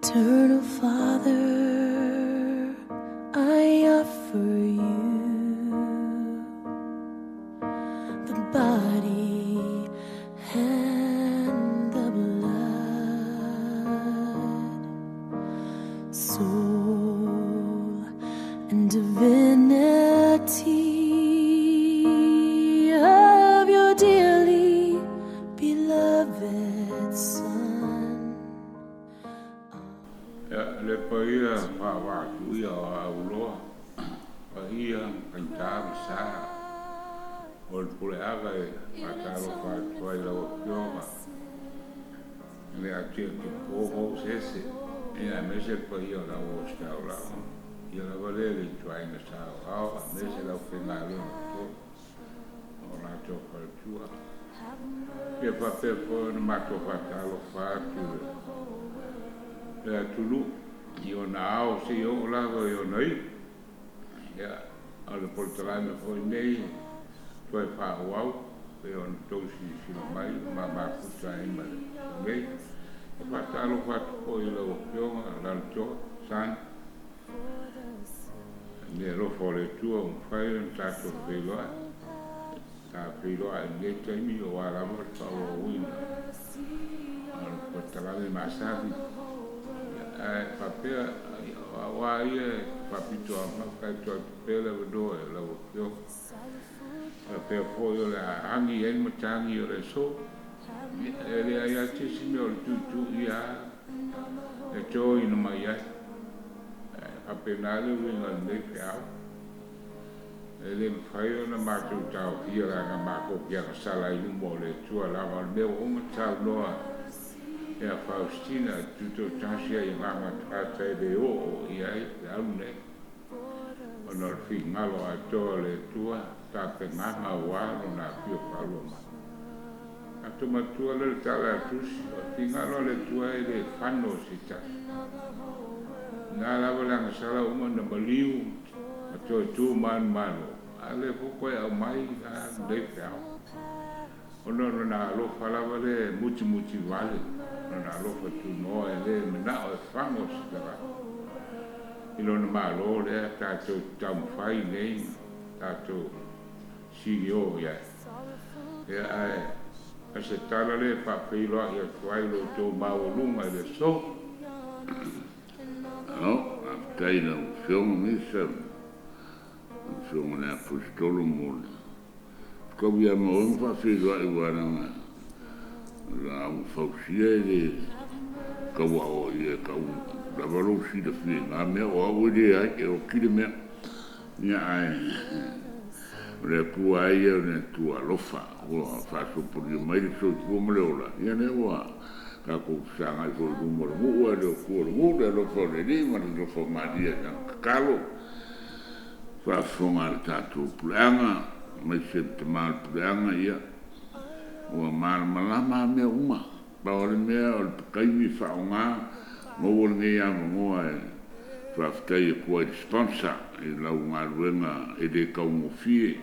Eternal Father, I offer you the body and the blood, soul and divinity of your dearly beloved Son. Ia, le paia faavaatuia o Auloa, paia faigata ma sa o le puleaga e faatalofa atu ai i lau Afioga i le atiatipo Mosese, ia aemaise le paia o le au ositaulaga, ia lava lea le ituaiga saoao aemaise le aufaigaluega foi o latou faletua. Ia faapea foi ona matou faatalofa atu i le atunuu i ona ao seia oo lava i ona iu. Ia, o le polokalame foi nei toe faaauau pei ona outou silasila mai ma mafuta ai ma le aso nei. E faatalofa atu foi i lau Afioga Lalotoa Son, i le alofa o le Atua ua mafai ona tatou feiloai. Sa feiloai i lenei taimi aua lava le faaauauina o le polokalame masani. Ae faapea, aua ia e faapito amata e tuu atu pea le avanoa i lau Afioga. Faapea foi o le a agi ai le matagi o le aso. E leai lava se isi mea o le tuitui lava e toina mai ai. E faapena le uiga o lenei feau. E le mafai ona matou taofia leaga matou te agasala i luma o le Atua leaga o le mea ua uma saunoa ia Faustina e tutoatasi ai agaga tagata e le oo i ai le alu nei ona o le finagalo atoa o le Atua tapenaga aua lona afio faalua mai. Tatou manatua lea le tala a le Tusi, o le finagalo a le Atua e le fano se tasi. Na lava le agasala uma na maliu ma toe tu manumalo, a o lea foi toe aumai la lenei feau. Ona o lona alofa lava lea e mutimuti vale, lona alofa tunoa e le manao e fago se tagata i lona Malo lea tatou te taumafai nei tatou silio i ai. Ia, ae o se tala lea e faafeiloai atu ai lo outou maualuga i le aso. Malo, faafetai i lau Afioga Misa, lau Afioga i le Aposetolo mo le fetaui ia ma oe ma faafeiloai aua leaga o le lauga fausia e le tau aoaia e tau lava lou silafia i na mea, o au e leai, e oti le mea. Ia ae o le Atua lava ia o le Atua alofa, ua faasopolia mai le soifua ma le ola, ia lea ua tatou fesagai foi i luma o le nuu, ae le o tua o le nuu, le alofa o le Alii ma le alofa malie i lana tatalo. Faafofoga a le tatou puleaga, aemaise le tama o le puleaga, ia ua malamalama lava mea uma. Pau lava le mea o le taimi e faaaoga, maua lenei avanoa e faafetai atu ai i le sponsor i lau galuega e le taugofie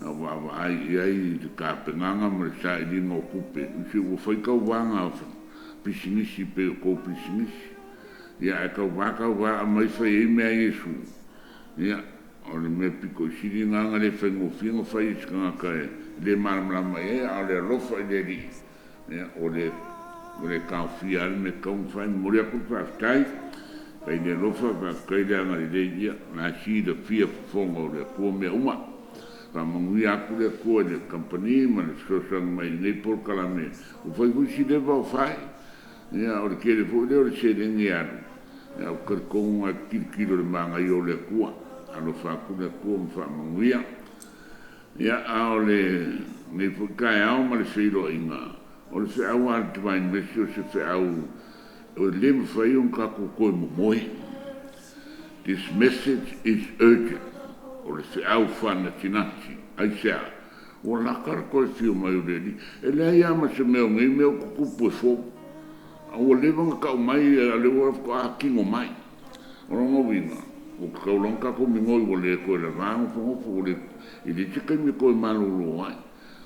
a o vaavaai i ai i le tapenaga ma le sailiga o tupe. Se ua fai tauvaga pisinisi pei o tou pisinisi, ia ae tauva tauva aumai fai ai mea a Iesu. Ia, o le mea pito i sili lena na le faigofie ona fai e se tagata e le malamalama i ai, a o le alofa i le Alii, Ia, ua le, ua le taofia lava le mea e tatau ona fai. Momoli atu le faafetai, faafetai i le alofa, faafetai i le agalelei, ia, o la e silafia fofoga o le Atua mea uma. Faamanuia atu le Atua i le kamupani ma le fesoasoani mai i lenei polokalame. Ua fai foi si leva o fai, ia, o le tele foi lea o le seleni e alu, ae ou te talitonu na te tilotilo i le manaia o le Atua. Alofa atu le Atua ma faamanuia. Ia, a o lenei foi taeao ma le feiloaiga, o le feau a le Divine Mercy o se feau e le mafai ona tatou toe momoe. This message is urgent. O le feau faanatinati. Aisea? Ua lata le toe afio mai o le Alii. E leai lava ma se mea o nei mea o tutupu e fou. A ua leva ona tau mai, a o lea ua faatoa tino mai. O lona uiga, ua tatau loa ona tatou migoi ua le toe lava nofonofo, ua le, e leai se taimi e toe malolo ai.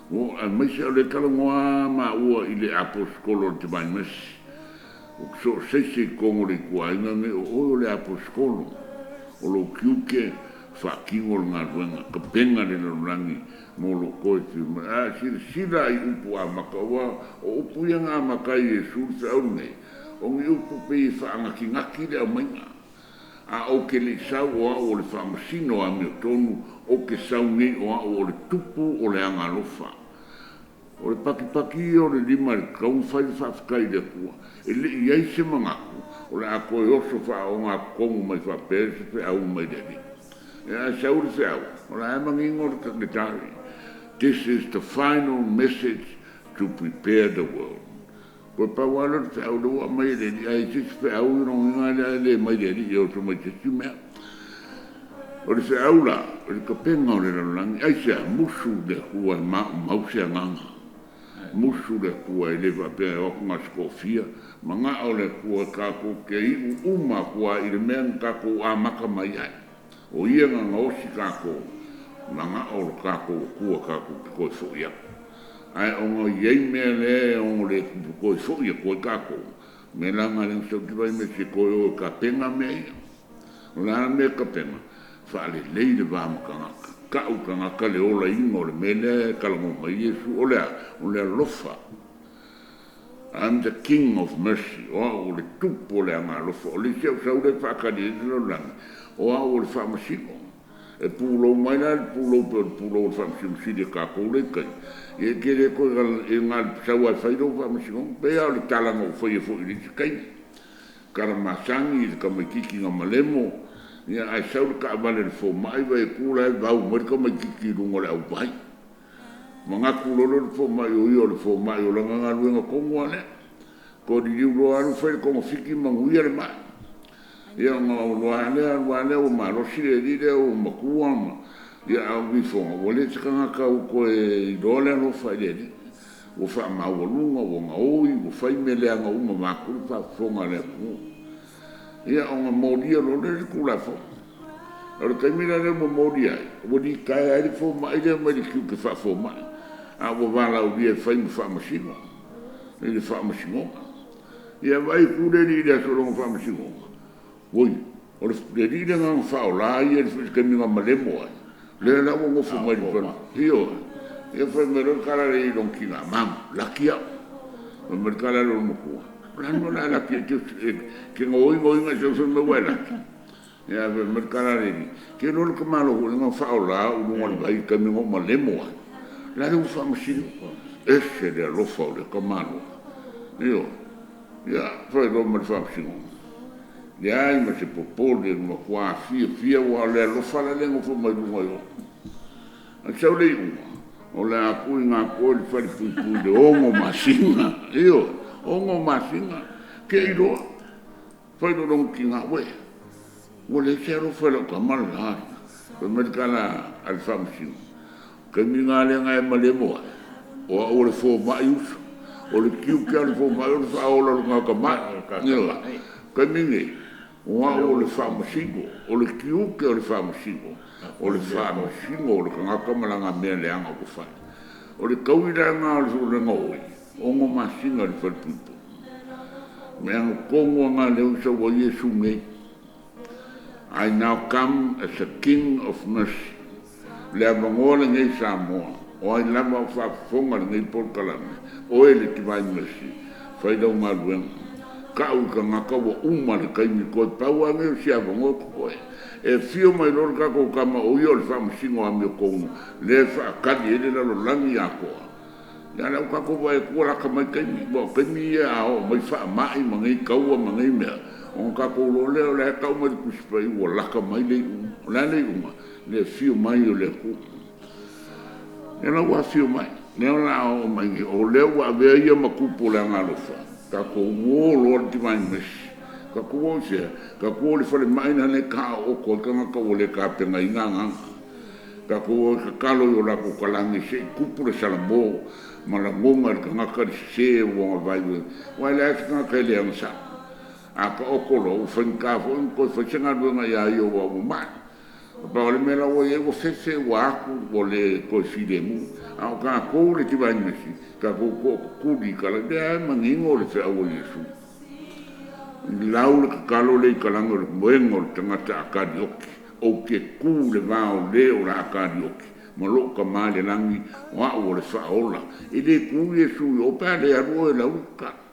Ua, aemaise o lea e talanoa lava maua i le Aposetolo o le Divine Mercy. O so seisi i kongo le ikuaiga nei o oe o le aposetolo o lou tiute faatino le galuega kapega le lalolagi mo loo toe fiu mai a silasila ai upu amata ua o upu ia na amata ai Iesu le feau lenei o ni upu pei e faanatinati le aumaiga a ou te le'i sau o a'u o le faamasino amiotonu ou te sau nei o a'u o le tupu o le agalofa o le patipati ia o le lima i le tatau ona fai le faafetai i le Atua e le'i ai se manatu o le a toe oso faaogatotonu mai faapea se feau mai le Alii e ae sau le feau o la e manino le tali. This is the final message to prepare the world. Toe pau lava lea o le feau lea ua aumai e le Alii ae i se isi feau i lona uiga lea e le mai le Alii e oso mai se isi mea. O le feau la o le kapega o le lalolagi aisea musu le Atua e maumau se agaga. Musu le Atua e le faapea e o atu na o se toafia manao le Atua tatou te iu uma atu lava i le mea na tatou amata mai ai. O ia na gaosi tatou manao lo tatou Atua tatou te toe fo'i atu. Ae ona i ai mea lea e ono le toe fo'i atu ai tatou mea la na lea na sau Divine Mercy e toe o e tapena mea ia. O le a le mea e tapena? Faalelei le va ma tagata. Ta'u tagata le olaina o le mea lea e talanoa mai ai Iesu. O le a? O le alofa. I'm the King of Mercy. O a'u o le tupu o le agalofa. O le isi au sau lea e faatali ai le lalolagi o a'u o le faamasino. E pulou mai la le pulou pei o le pulou o le faamasino sili a tatou lea i tai. Ia e te le toe e na o le sau lava e fai lou faamasinoga. Pei lava o le tala na ou faia foi i le isi taimi. Tala masani i le tamaititi na malemo ia ae sau le taavale a le fomai vaai atu la e vau mai le tamaititi i luga o le auvai. Manatu loa lea o le fomai o ia o le fomai o lana galuega tonu lava lea. Toe liliu loa alu fai le togafiti manuia le mai. Ia ona alu lava lea alu lava lea ua malosi le alii lea ua matua ma ia a o ifoga ua leai se tagata ua toe iloa le alofa i le alii. Ua faamaualuga ua gaoi ua fai mea leaga uma vaeatu le faafofoga a le atunuu. Ia ona molia loa lea i le Tulafono. O le taimi la lea ua molia ai ua litaea ai le fomai lea mai le tiute faafomai a ua valaaulia e fai ma faamasino i le faamasinoga. Ia vaai atu le alii i le aso o lona faamasinoga, oi, o le alii lea na faaola ia i le taimi na malemo ai, lea la ua nofo mai le fale, ioe, ia fai mai loa le kalale i lona tina, mum, laki au. Fai mai le kalale o le matua, o le a le mea o le a e laki ai, e te gaoi gaoiga i sau fai mai ua e laki. Ia ae fai mai le kalale, ke iloa le tamaloa foi lea na faaola au i luga o le vai i le taimi na ou malemo ai. La le ua faamasino, ese le alofa o le tamaloa. Ioe, ia fai loa ma le faamasinoga. Leai ma se popole ua matua fiafia aua o le alofa la lea e nofo mai luga i o. Ae sau le iuga, o le a tuuina atu oe i le falepuipui i le 6 masina. Ioe, 6 masina. Te i loa, fai loa i lona tina, uē, ua leai se alofa i lau tama le la. Fai mai le tala a le faamasino, taimi lena lea na e malemo ai, o au o le fomai uso. O le tiute lava o le fomai o le faaola o le tagata mai. Ioe. Taimi nei, o au o le faamasino. O le tiute o le faamasino, o le faamasino o le tagata ma lana mea leaga ua fai. O le taui la lena o le gaoi, 6 masina i le falepuipui. Mea tonu lava na lea ua sau ai Iesu nei. I now come as a King of Mercy. Le avanoa lenei Samoa, o ai lava o faafofoga lenei polokalame, oe le Divine Mercy, fai lau galuega. Ta'u i tagata ua uma le taimi toe pau lava lenei o si avanoa totoe. E afio mai loa le tatou tama o ia o le faamasino amiotonu lea e faatali ai le lalolagi atoa. Ia lea ua tatou vaai atu ua lata mai taimi, aua o taimi ia a oo mai faamai ma nei taua ma nei mea, ona tatou iloa lea o la e tau mai le Tusi Paia ua lata mai le iuga. O le a le iuga? Le afio mai o le Atua. Ia la ua afio mai, lea o le a oo mai nei, o lea ua avea ia ma tupu o le agalofa, tatou uo loa le Divine Mercy. Tatou o i fea? Tatou o i le falemai lana e taoto ai tagata ua le tapenaina agaga. Tatou o e tatalo i o latou talage se i tupu le salamo ma lagona e le tagata le sese ua ona vaivai. Aua e leai se tagata e le agasala. A taoto loa, ua faigata foi ona toe fai se galuega ia ia aua ua mai. Pau o le mea la ua i ai ua fefe ua atu ua le toe filemu. A o tatou le Divine Mercy, tatou tootutuli i tala, lea e manino le feau a Iesu. Lau le kakalo le i kalagi o le moega o le tagata Akalioki, ou te tu i le va o le o le a Akalioki, ma lou Tama i le lagi, o a'u o le Faaola. E le tu Iesu i o pe a le alu oe e lau le tatalo.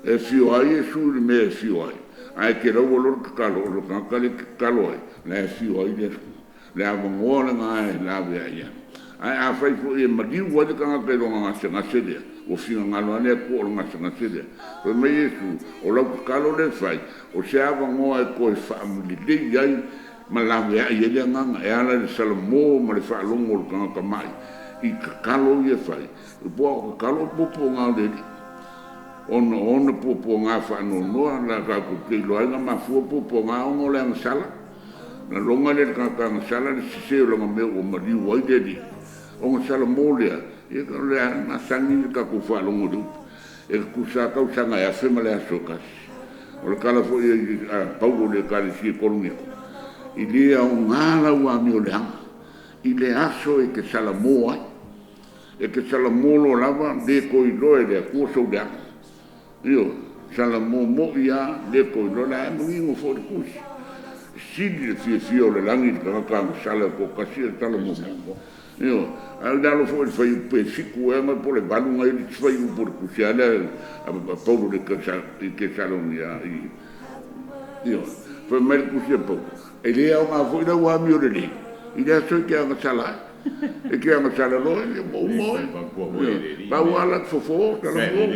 E afio ai Iesu i le mea e afio ai, ae te laua loa le tatalo o le tagata lea e te tatalo ai, o la e afio ai le Atua. Le avanoa lena e laveai ai. Ae afai foi e maliu ai le tagata i lona gasegase lea, ua finagalo lava le Atua o le gasegase lea, fai mai Iesu, o lau tatalo lea e fai, o se avanoa e toe faamulelei ai ma laveai ai le agaga e ala i le salamo ma le faalogo o le tagata ma'i i tatalo ia e fai. Aua o tatalo o puapuaga o le Alii, ona o ona puapuaga faanoanoa la tatou te iloa ai na mafua puapuaga ona o le agasala. Na loga lea e le tagata agasala le sese o lana mea ua maliu ai le Alii, ona salamo lea, ia o le a masani le tatou faalogo i le upu, e tutusa lava tausaga e 1,000 ma le aso e tasi. O le tala foi a Paulo i le Ekalesia i Koloneto, e le aoga lau amio leaga i le aso e te salamo ai. E te salamo loa lava, le toe iloa e le Atua sou leaga. Ioe, salamo moi lava, le toe iloa, o la e manino foi le Tusi, e sili le fiafia o le lagi i le tagata agasala e toatasi ae salamo mai. Ioe, ae i lalo foi o le fuaiupu pe 7 ea po o le 8 na i ai le isi fuaiupu o le Tusi lava lea a Paulo i Tesalonia, ioe, fai mai le Tusi a Paulo, e le aoga foi lau amio lelei i le aso e te agasala ai. E te agasala loa, ua uma oe. Pau lava la te fofo, salamo.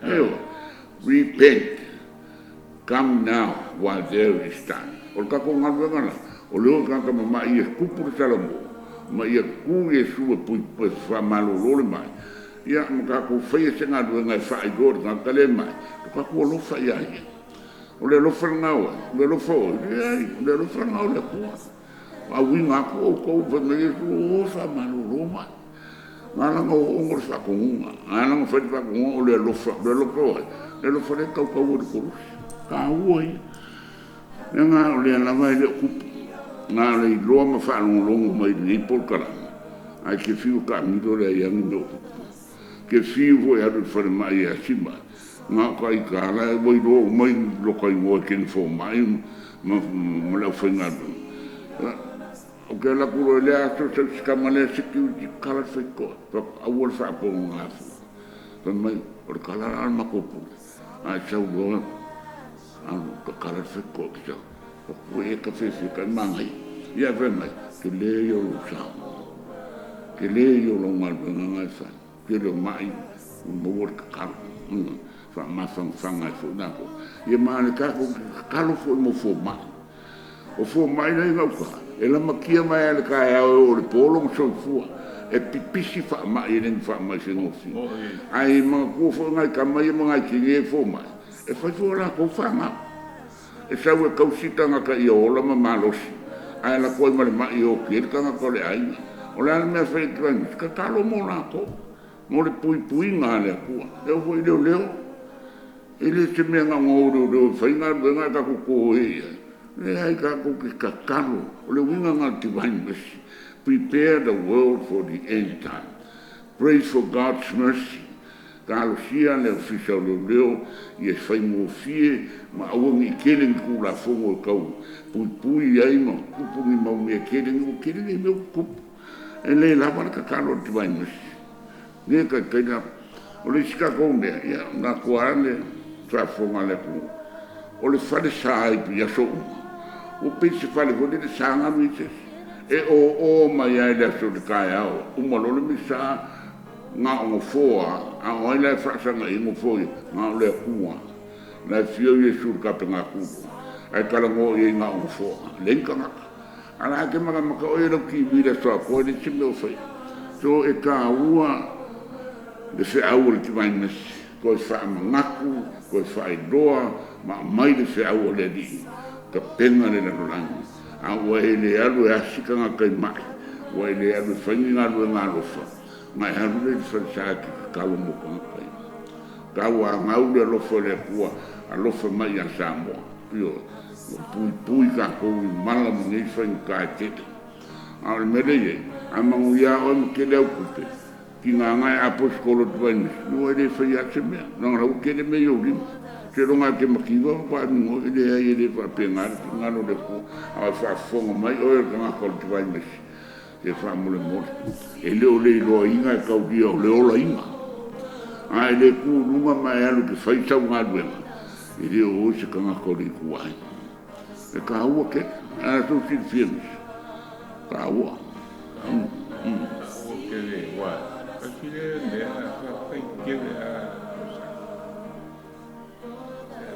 Ioe, repent, come now while there is time. O le tatou galuega la, o le o i tagata mama'i ia tupu le salamo, ma ia tu Iesu e pui e faamalolo le mai, ia ma tatou faia se galuega e faailoa i le tagata lea e mai, lo tatou alofa ia ia. O le alofa lena o ai? O le alofa o ai? Leai, o le alofa lena o le Atua. Ua auina atu outou, fai mai Iesu, o e faamalolo mai. Na ala ona oooo ona o le faatonuga. Na ala ona fai le faatonuga o le alofa. O le alofa o ai? O le alofa lea e tautau ai i le koluse. Taua ia. Leaga o lea lava e le o tupu. Na o le iloa ma faalogologo mai i lenei polokalame, ae te fiu e taamilo e leai lava ni mea o tupu. Te fiu foi e alu i le falemai e asi mai, na o ita lava la ua iloa uma lota igoa e teine fomai ma le aufaigaluega. Ou te alu atu loa i lea aso sau si tama lea security tatala le faitotoa. Ou fai atu, aua le faapopogaina. Fai mai, o le tala la o le matou pule, a e sau loa alu tatala le faitotoa ou te sau. Ou fai atu, ua e tafefe tai manaia. Ia ae fai mai, tele ia o lou sao, tele ia o lau galuega na e fai. Tele o mai ua maua le tatalo, faamafanafana ai foi latou. Ia ma o le tatou tatalo foi mo fomai. O fomai la e i gauta, e lamatia mai lava i le taeao e oo i le po lona soifua, e pipisi faamai, e le ni faamai faigofie. Ae manatua foi nai tama ia ma nai teine ia e fomai, e fai foi o latou fanau. E sau e tausi tagata ia ola ma malosi, ae alu atu ai ma le mai e oti ai le tagata o le aiga. O le a le mea e fai atu ai? Tatalo mo latou, mo le puipuiga a le Atua. E oo foi i leoleo, e le o se mea na ona o leoleo e fai galuega ae tatou toe i ai. Leai, tatou te tatalo. O le uiga lena o le divine mercy. Prepare the world for the end time. Pray for God's mercy. Talosia le Ofisa o Leoleo ia faigofie ma aua ne i tele ni Tulafono e tau puipui ai ma tupu ni mau mea tele nei, ua tele nei mea ua tutupu. E le lava le tatalo a le Divine Mercy. Le taitai lava. O le isi tatou mea, ia na atoa lava le faafofoga a le atunuu, o le falesa i aso uma, ua pei se fale foi lele sa galu i ai se isi. E o o mai lava i le aso i le taeao, uma loa le misa, na o nofoa lava, a o ai la e faasaga i ai nofoa ia? Na o le Atua. O la e afio Iesu i le tapenakulu ae talanoa i ai na o nofoa, leai ni tagata. A o la e te matamata oe i lau TV i le aso atoa e leai se mea o faia. So e taua le feau o le Divine Mercy, toe faamanatu, toe faailoa ma aumai le feau a le Alii, tapena le lalolagi. A ua e le alu e asi tagata i mai, ua e le alu e fai ni galuega alofa, ona e alu lea i le falesa e te tatalo mo tagata ia. Tauanau le alofa o le Atua, alofa mai ia Samoa. Ioe, ua puipui tatou i mala ma nei faigata e tele. A o le mea lea e i ai, a manuia lava oe ma tele au tupe, tiga na e aposetolo atu ai ma isi, ua e le faia lava se mea, leaga o la ua tele mea i ou lima. Te longa te makiwa pa ngo i le ai le fa pe ngā ngā lo le ku a fa fonga mai o e ka ko te vai mes e fa mo le mo e le o le lo inga e kau dia o le ola inga a e le ku lunga mai alu ke fai sau ngā luenga e le o se ka ngā ko le ku ai e ka ua ke a tu si films ka ua O ke le wa ka si le mea fa fai kele a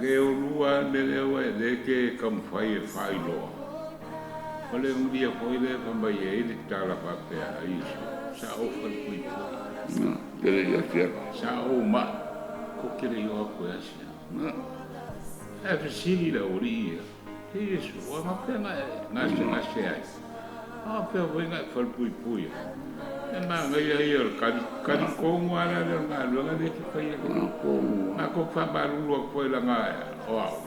le o lua me le wa le ke kamfai e fai loa. O le ngia foi le fa mai e le tala fa pe a isu. Sa o fa pui pui. Na te le ia sia Sa o ma ko ke le yo ko asia. Na E fesili la ori ia. Te Iesu, wa ma pe nga nga se nga se ai. A pe foi nga fa pui pui. E ma nga ia ia o kari kari kongo ala le nga lo nga le ke fai e. Na ko Na ko fa marulu a koe la nga o au.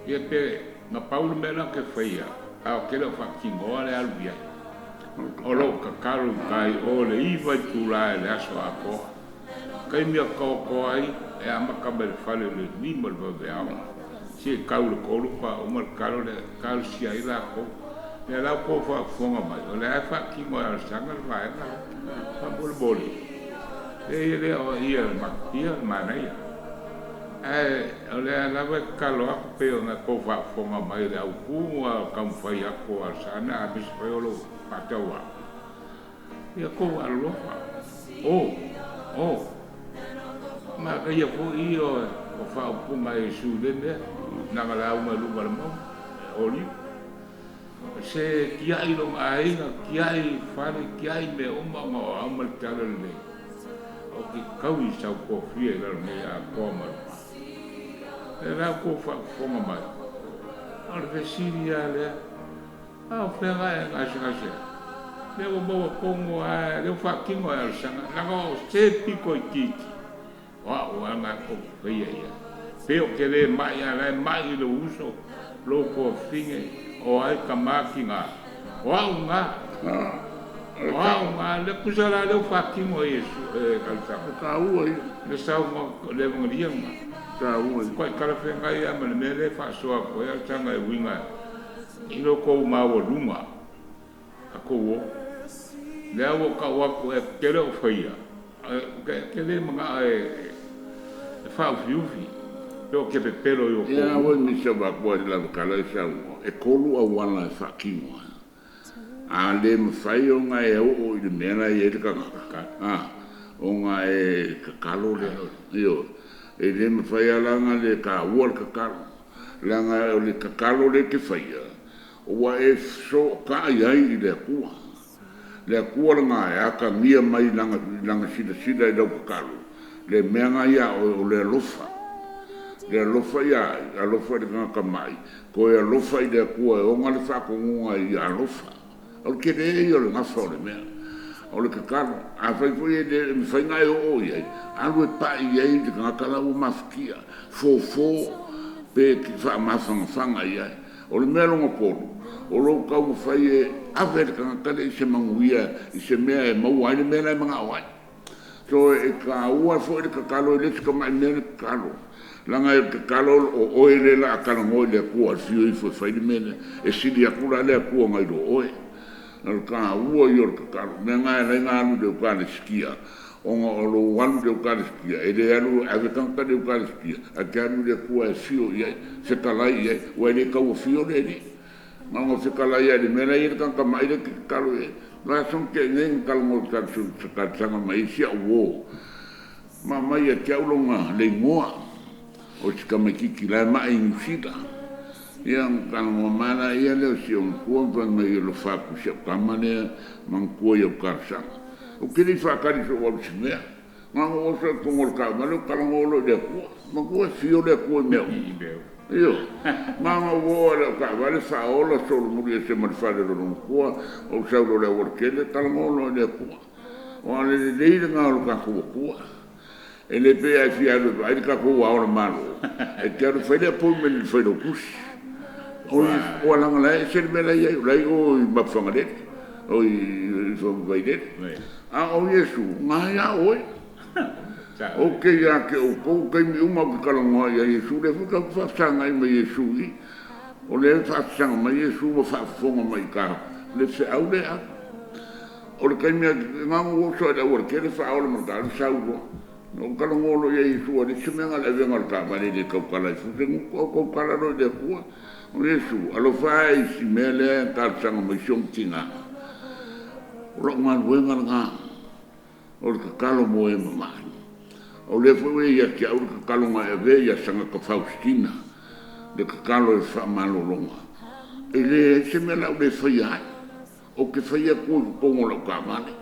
Ia pe nga paulu me la ke whaia. A o kele o whakingoa le alu ia. O lo kakalo kai o le iwa i tūla e le aso a koa. Kai mea kao koa ai e amaka me le fale o le lima le vave ao. Si e kau le kolu pa o ma le kalo le kalo sia i la ko. Le lau ko whaafonga mai. O le ai whakingoa e al sanga le vaenga. Wha bole. E ia le o ia le ma ia le mana ia. Ae o le lava e kalo aku pe o ngā kou whaafonga mai le au kū a kamwhai ako a sana a misi whai o lo pataua. Ia kou alofa. O, o. Ma ka ia fo i o o whaopunga e su le mea. Nanga la au mai lunga le mau. Oli. Se kiai lo ngā ainga, kiai whare, kiai me uma ngā o au mai tala le. O ki kau i sau kōwhia i lalo nei a koa maru. Le rau ko whakafonga mai. O le fesili a lea. A o whenga e ngase ngase. Le o maua kongo a le o whakingo e sanga. Nanga o se piko i titi. O a o anga ko whaia ia. Peo ke le mai a lai mai i le uso. Lo ko finge o ai ka maki ngā. O au ngā. O au ngā. Le kusara le o whakingo e Yesu e kalsanga. Ka ua ia Le sau ma le vangalia ngā. Ka ua ia Koe kalawhenga ia ma le mea le whaasoa koe a tanga e winga i lo kou maua lunga a kou o. Le au o kau aku e kele o whaia. Ke le mga e e whaaufiufi. Pe o ke pepelo i o Ia kou. oi mi sa wa koa la kala i sa e kolu au wala e whakingoa. A le mawhai o ngā e o o i le mea la i e le kangaka. A, o ngā e kakalo le. Io, e le mawhai ala ngā le ka ua le kakalo. Langa o le kakalo le ke whaia. O wa e so ka ai ai i le akua. Le akua la ngā e aka ngia mai langa, langa sila sila i lau kakalo. Le mea ngā ia o, o le alofa. Le alofa ia ai, alofa i le kangaka mai. Ko e alofa i le akua e onga le whakongonga i alofa. O le kere e ia o le ngafa o le mea. O le kakalo. A whai foi e le mwhai ngai o o i ai. Alu e pai i ai le kangaka lau o mafukia. Fōfō pe ki wha mawhangawhanga i ai. O le mea longa kolu. O lou kau mawhai e ave le kangaka le i se manguia, i se mea e maua ai le mea lai mga o ai. So e ka ua foi le kakalo e le se ka mai mea le kakalo. Langa e kakalo o oe le la akala ngoi le akua al fio ifo e whai le mea le. E sili akula le akua ngai lo oe. Na le ka ua i o le kakalo. Mea ngai lai ngā alu le ukalesikia. O ngā o lo alu le ukalesikia. E le alu ave kangaka le ukalesikia. A te alu le akua e fio i ai. Fekalai i ai. Ua e le kaua fio le ni. Ngā ngā fekalai ai le mea lai e le kangaka mai le kakalo e. La song ke ngeng kalo ngol kalsu kalsanga mai sia wo. Ma mai e te aulonga le ngoa. O si kamaikiki lai mai ngusita. Ia kalo ngo mana ia le o si o ngkua mpa mai lo faku si o kamane mangkua i o kalsanga. O kiri whakari so walu si mea. Ngā ngō oso e kongol ka malo kalo ngolo le akua. Mangkua fio le akua i mea. I mea. Io, ngā ngō wō le o ka wale whaola solo muri e se marwhare ro ngkua o saulo le awar kele kalo ngolo le akua. O ale le leira ngā olo ka kua kua. E le pe ai fi alu ai ka kua aola malo. E te alu whaile a pui me le whaile o kusi. O o alanga lai se le mea lai ai, lai o i mapwhangarere, o i whangawairere. A o Yesu, ngā ia oe. O ke ia te outou taimi uma ou te talanoa ia Iesu, lea foi tatou te faafesagai ma Iesu i i. O lea e faafesaga mai Iesu ma faafofoga mai i ka le feau lea e ave. O le taimi lava na ona ou oso lava i le aualatele faaola ma le taavale sau loa. Na ou talanoa loa ia Iesu e leai se mea na o le avega o le taavale e le tautala ai fua se gutu ae ou tautala loa i le Atua. O Iesu, alofa e i si mea lea e talosaga mai si ona tina. O lau galuega lena. O le tatalo mo e mamalu. O lea foi ua ia te au le tatalo na e avea ia Sagata Faustina, le tatalo i le faamalologa. E leai se mea o le a ou le faia ai. Ou te fai atu i totonu o lau taavale,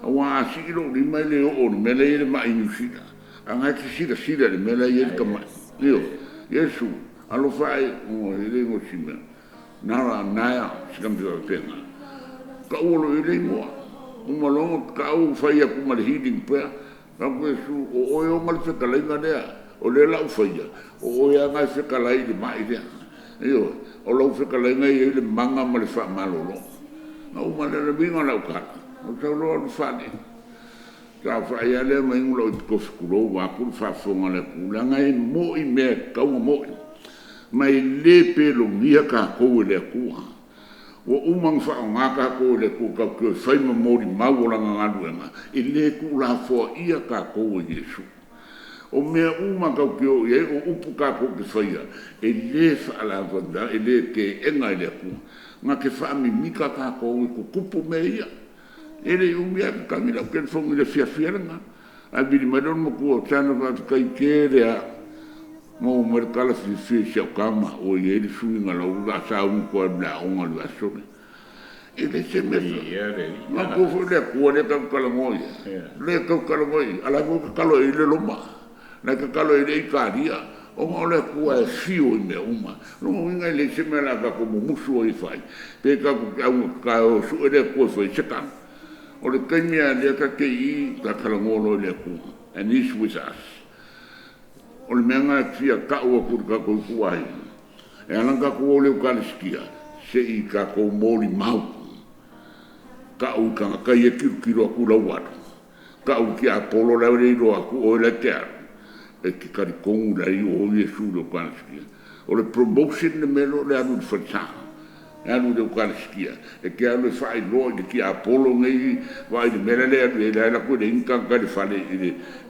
aua a sii lou lima e le oo i le mea la e i ai le mai i Niu Sila, a o lena e te silasila i le mea la e i ai le tamai. Ioe. Iesu, alofa e, oi, e le igoa o si mea. Nara, Naea, sina mea faapena. Taua loa i ai le igoa. Uma loa ona tau fai atu ma le healing prayer. Fai atu Iesu, o oe e ona le fetalaiga lea, o lea o le a ou faia, o oe lava na e fetalai i le mai lea. Ioe, o lau fetalaiga e i ai le mana ma le faamalolo. Ona uma lea, o le uiga o lau tala, ou sau loa alu fale, saofai lava lea ma inu lau epikofi tulou vaeatu le faafofoga a le atunuu, leaga e moni mea e tatau ona moni. Ma e le pelogia tatou e le Atua. Ua uma ona faaaoga tatou e le Atua tatou te o e fai ma molimau o Lana galuega, e le tuulafoaia tatou e Iesu. O mea uma tatou te o i ai, o upu tatou te faia, e le faalavelave, e le teena e le Atua. Na te faamimita tatou i tutupu mea ia. E le i umi ae tatagi lau telefoni i le afiafi lava lena, ae vili mai lona matua, Sala faafetai tele lava, maua mai le tala fiafia i si au tama ua i ai le suiga o lau o le a sauni atu e alu i le aoga i le vaiaso lea. E le se mea Manatua foi le Atua lea tatou te talanoa i ai, lea tatou te talanoa i i, a o la e foi e tatalo i ai le Roma, la e tatalo i ai le Italia, ona o le Atua e afio i mea uma. O lona uiga e leai se mea o le a tatou mumusu ai e fai, pe tatou te augata e o e sue le Atua e fai ai se tala. O le taimi lava lea ta te i i, ta talanoa loa i le Atua, and He is with us. O le mea lena e fia tau atu i le tatou ituaiga, e ala ona tatou o i le Eukalisitia, se i tatou molimau, tau i tagata ia e tilotilo atu i lau alu, tau i le tiapolo la e le iloa atu oe la e te alu, e te talitonu o la e i o Iesu i le Eukalisitia. O le promotion le mea lea o le alu i le falesa, e alu i le Eukalisitia, e te alu e faailoa i le tiapolo nei, vaai i le mea la e alu i ai, la e alu atu e leai ni tagata i le fale,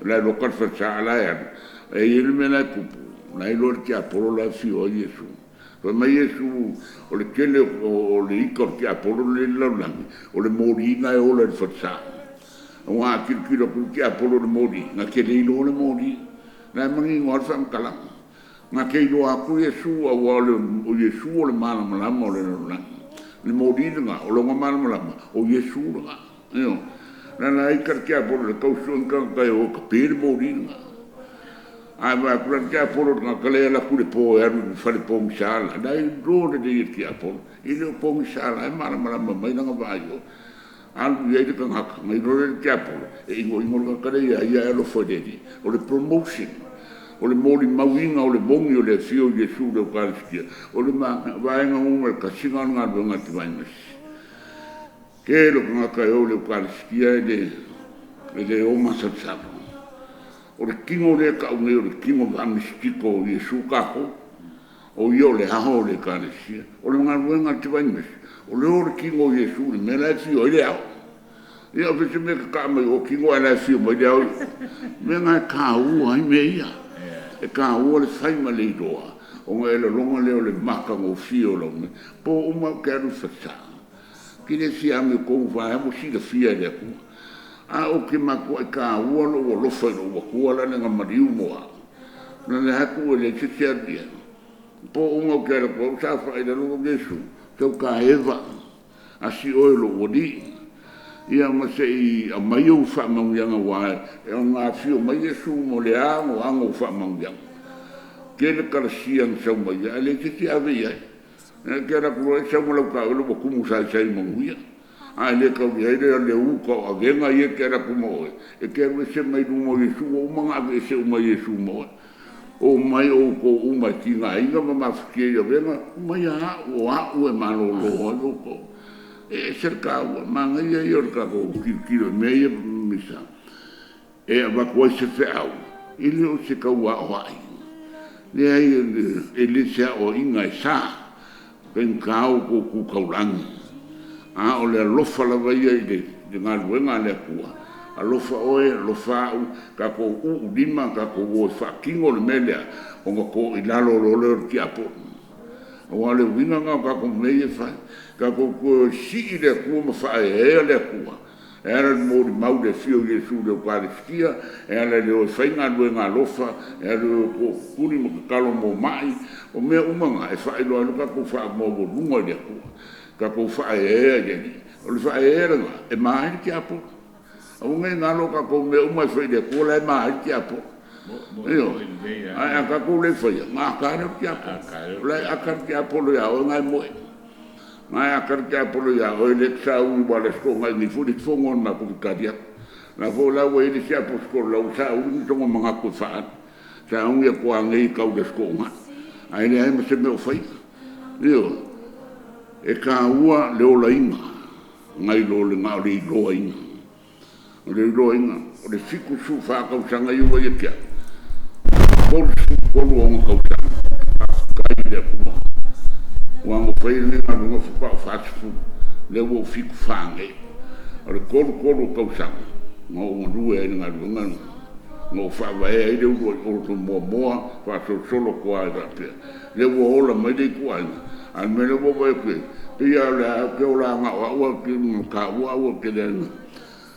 la e loka le falesa a o la e alu. E i ai le mea la e tupu, o la e iloa e le tiapolo la e afio ai Iesu. Fai mai Iesu, o le tele o le ita o le tiapolo lea e i le lalolagi, o le moli lena e ola i le falesa. Aua a tilotilo atu le tiapolo i le moli, na te le iloa le moli. O la e manino lava le faamatalaga. Na te iloa atu Iesu aua o Iesu o le malamalama o le lalolagi. O le moli lena, o lona malamalama, o Iesu lena. Ioe. O le ala ai ita le tiapolo e tau sue ni tagata e o e tape le moli lena. A vaai atu la le tiapolo i le tagata lea e alu atu i le po e alu i le fale pogisa la, la e iloa lelei e le tiapolo, e le o pogisa la e malamalama mai lana vaai i o. Alu i ai le tagata, ona iloa lea e le tiapolo, e igoigo le tagata lea ia ia ae alofa i le Alii. O le promotion, o le molimauina o le moni o le afio o Iesu i le Eukalisitia, o le vaega numera tasi lena o le galuega a le Tamai Masi. Tele o tagata e o i le Eukalisitia e le o masalosalo. O le tino lea e tau nei o le tino faamisitiko o Iesu tatou, o Ia o le ao o le Ekalesia. O le galuega a le Divine Mercy, o le o o le tino o Iesu i le mea la e afio ai le ao. Ia o se mea e tataa mai o tino ae o la e afio mai le ao i o. O le mea lena e taua ai mea ia. E taua le fai ma le iloa ona e lagona lea o le matagofie o lau mea. Po uma ou te alu i le falesa, ou te le fia amiotonu vaeane ua silafia e le Atua. Ae ou te matuai taua lou alofa i lou matua la le na maliu mo au. Na o le atu e leai se isi e alu i ai. Po uma ou te alu atu ai ou saofai i lalo, Iesu, tau ta eva, asi oe o lou Alii, ia ma se i aumai ou faamanuiaga aua e ono afio mai Iesu mo le anoano o faamanuiaga. Tele kalasia na sau mai ai, ae leai se isi e ave i ai. E te alu atu loa e sau ma lau taavale ua tumu saisai manuia. A e le taulia ai le uta o avega ia e te alu atu ma oe, e te alu ese mai luma o Iesu, ua uma ona aveese uma e Iesu ma oe. Omai outou uma e tigaina ma mafatia i avega, omai a au, o au e malolo ai outou. E ese le taua, manaia ia o le tatou tilotilo i mea ia Minisita. E avatu ai se feau, e le o se tauaoai. Leai, e le se aoaiga e sa, faigata o outou tu taulagi, a o le alofa lava ia i le galuega a le Atua. Alofa oe, alofa au, tatou uu lima, tatou o e faatino le mea lea, ona toilalo loa lea o le tiapolo. Aua o le uiga lena o tatou mea ia e fai, tatou toe sii le Atua ma faaeaea le Atua e ala i le molimau i le afio o Iesu i le Eukalisitia, e ala i le o e fai galuega alofa, e ala i le o e tootutuli ma tatalo mo mai. O mea uma na e faailoa ai lo tatou faamaualuga i le Atua, tatou faaeaea i le Alii. O le faaeaea lena e ma ai le tiapolo. Aua ne i galo a tatou mea uma e fai i le Atua o la e ma ai le tiapolo. Ioe. Ae a tatou le faia, ona ata lea o le tiapolo. O la e ata le tiapolo ia oe na e moe. Na e ata le tiapolo ia oe lea e te sauni aua o le Aso Toonai nei foi le isi fono na matou tali atu. O la foi la ua i ai le isi Aposetolo o la ua sauni ni sona manatu e faaali. Sauni atu lava nei e tau i le Aso Toonai ae leai ma se mea o faia. Ioe. E taua le olaina nai lo le na o le iloaina. O le iloaina, o le 74 tausaga ia ua ia te au, e 33 o ona tausaga ou te faafetai i le Atua aua na ou faia lenei galuega faatoa ou 40, lea ua ou 74 nei. O le 33 o tausaga na ou galue ai i le galuega lena, na ou faavaea ai le uluai loto muamua faasolosolo atu lava faapea. Lea ua ola mai le ituaiga, a o le mea lea ua ou vaai atu i ai, pei lava o lea ou te ola na o au ae ou te taua au ou te leaga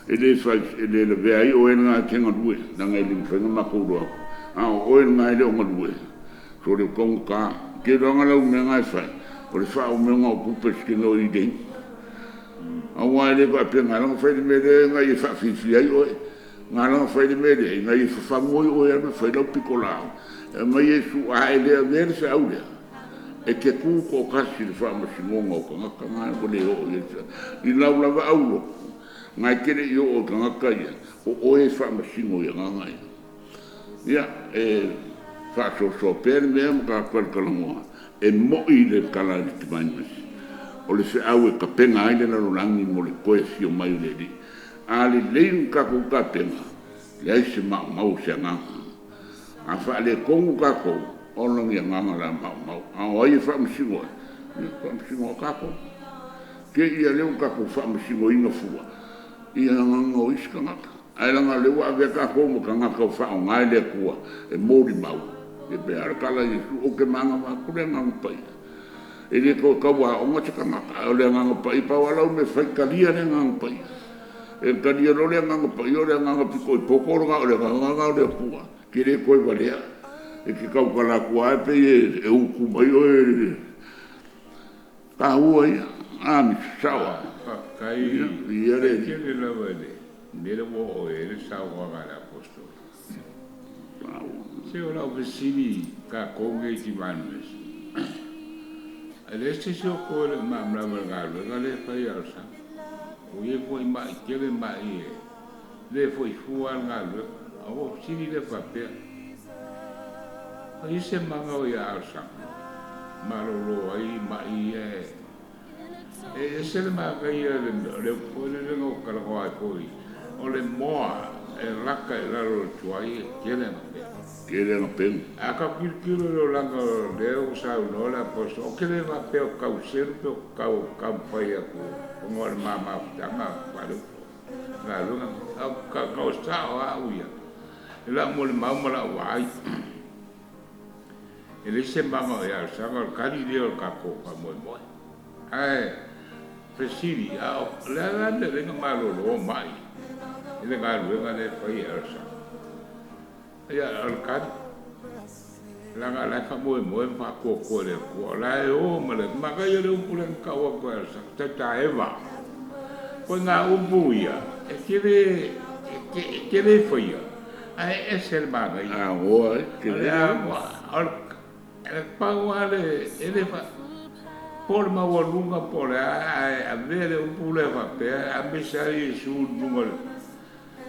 e le fai, e le lavea ai oe lena e te galue, leaga e le mafai ona matou iloa atu. A o oe lena e le o galue, sole ua taugata. Ou te iloaina lau mea lena e fai, o le faaumega o tupe e te gaoioi ai. Aua e le faapea na ala ona fai le mea lea ina ia faafiafia ai oe. Na ala ona fai le mea lea, ina ia fafagu ai oe e alu e fai lau pitolaau. E aumai Iesu, a e le avea le feau lea, e te tu toatasi i le faamasinoga o tagata na ua le oo i ai le feau. I lau lava aulotu, na e te le i oo i tagata ia, o oe e faamasino i agaga ia. Ia, e faasoasoa pea le mea ma tatou talatalanoa, e moni le tala a le Divine Mercy, o le feau e tapena ai le lalolagi mo le toe afio mai o le Alii. A lelei le tatou tapena, e leai se maumau o se agaga. A faaletonu tatou, ola ni agaga o le a maumau. A o ai e faamasino ai? Ia, e faamasino lava tatou. Te i lava lea ua tatou faamasinoina fua i agaga o isi tagata. Ae leaga o lea ua avea tatou ma tagata ua faaaoga e le Atua e molimau, ia pei lava o le tala a Iesu, ou te manava atu le Agaga Paia. E le toe tau aoga se tagata, a o le Agaga Paia, pau lava lau mea e fai, talia le Agaga Paia. E talia loa le Agaga Paia, o le agaga pito i poto lena, o le agaga lena o le Atua, e te le toe valea. E te tautala atu lava e pei e utu mai oe i le taua ia. A Misa, sao au? Faafetai. Viia le Faafetai Alii. tele lava i le mea lea ua oo i ai le saunoaga a le Aposetolo. Se o lau fesili tatou nei i Tivanuesa, e leai se isi o outou e le o malamalama i le galuega lea e fai a Alesana. Ua i ai foi mai tele mai e le foi fua le galuega. A ua fesili lea faapea, o i ai se maga o ia Alesana malolo ai mai ia e ese le manaia le upu foi lele na ou talanoa ai foi, o le moa e lata i lalo o le tuai e tele ana pega. Tele ana pega. A tatou tilotilo i le olaga o lea ua saunoa le Aposetolo, ou te le faapea o tau selu pe o tau taumafai atu ona o le ma mafutaga faale-uso galuega nei. A o sao lava au ia, i lau molimau ma lau vaai, e leai se maga o ia Alesana, o le tali lea o le tatou faamoemoe. Ae fesili, a o le a la le mea e ala ai ona malolo mai i le galuega lea e fai e Alesana? Ia, o le tali, leaga o la e faamoemoe ma faatoatoa i le Atua, o la e o ma le Manaia le upu lea na tau atu e Alesana, taitaeva. O ituaiga upu ia, e te le, e te le faia, ae ese le manaia. Agoa ai, O tele le le agoa, o le pau lava le, e le fa, po o le maualuga po o le a, ae avea le upu lea faapea, aemaise lava Iesu i luga o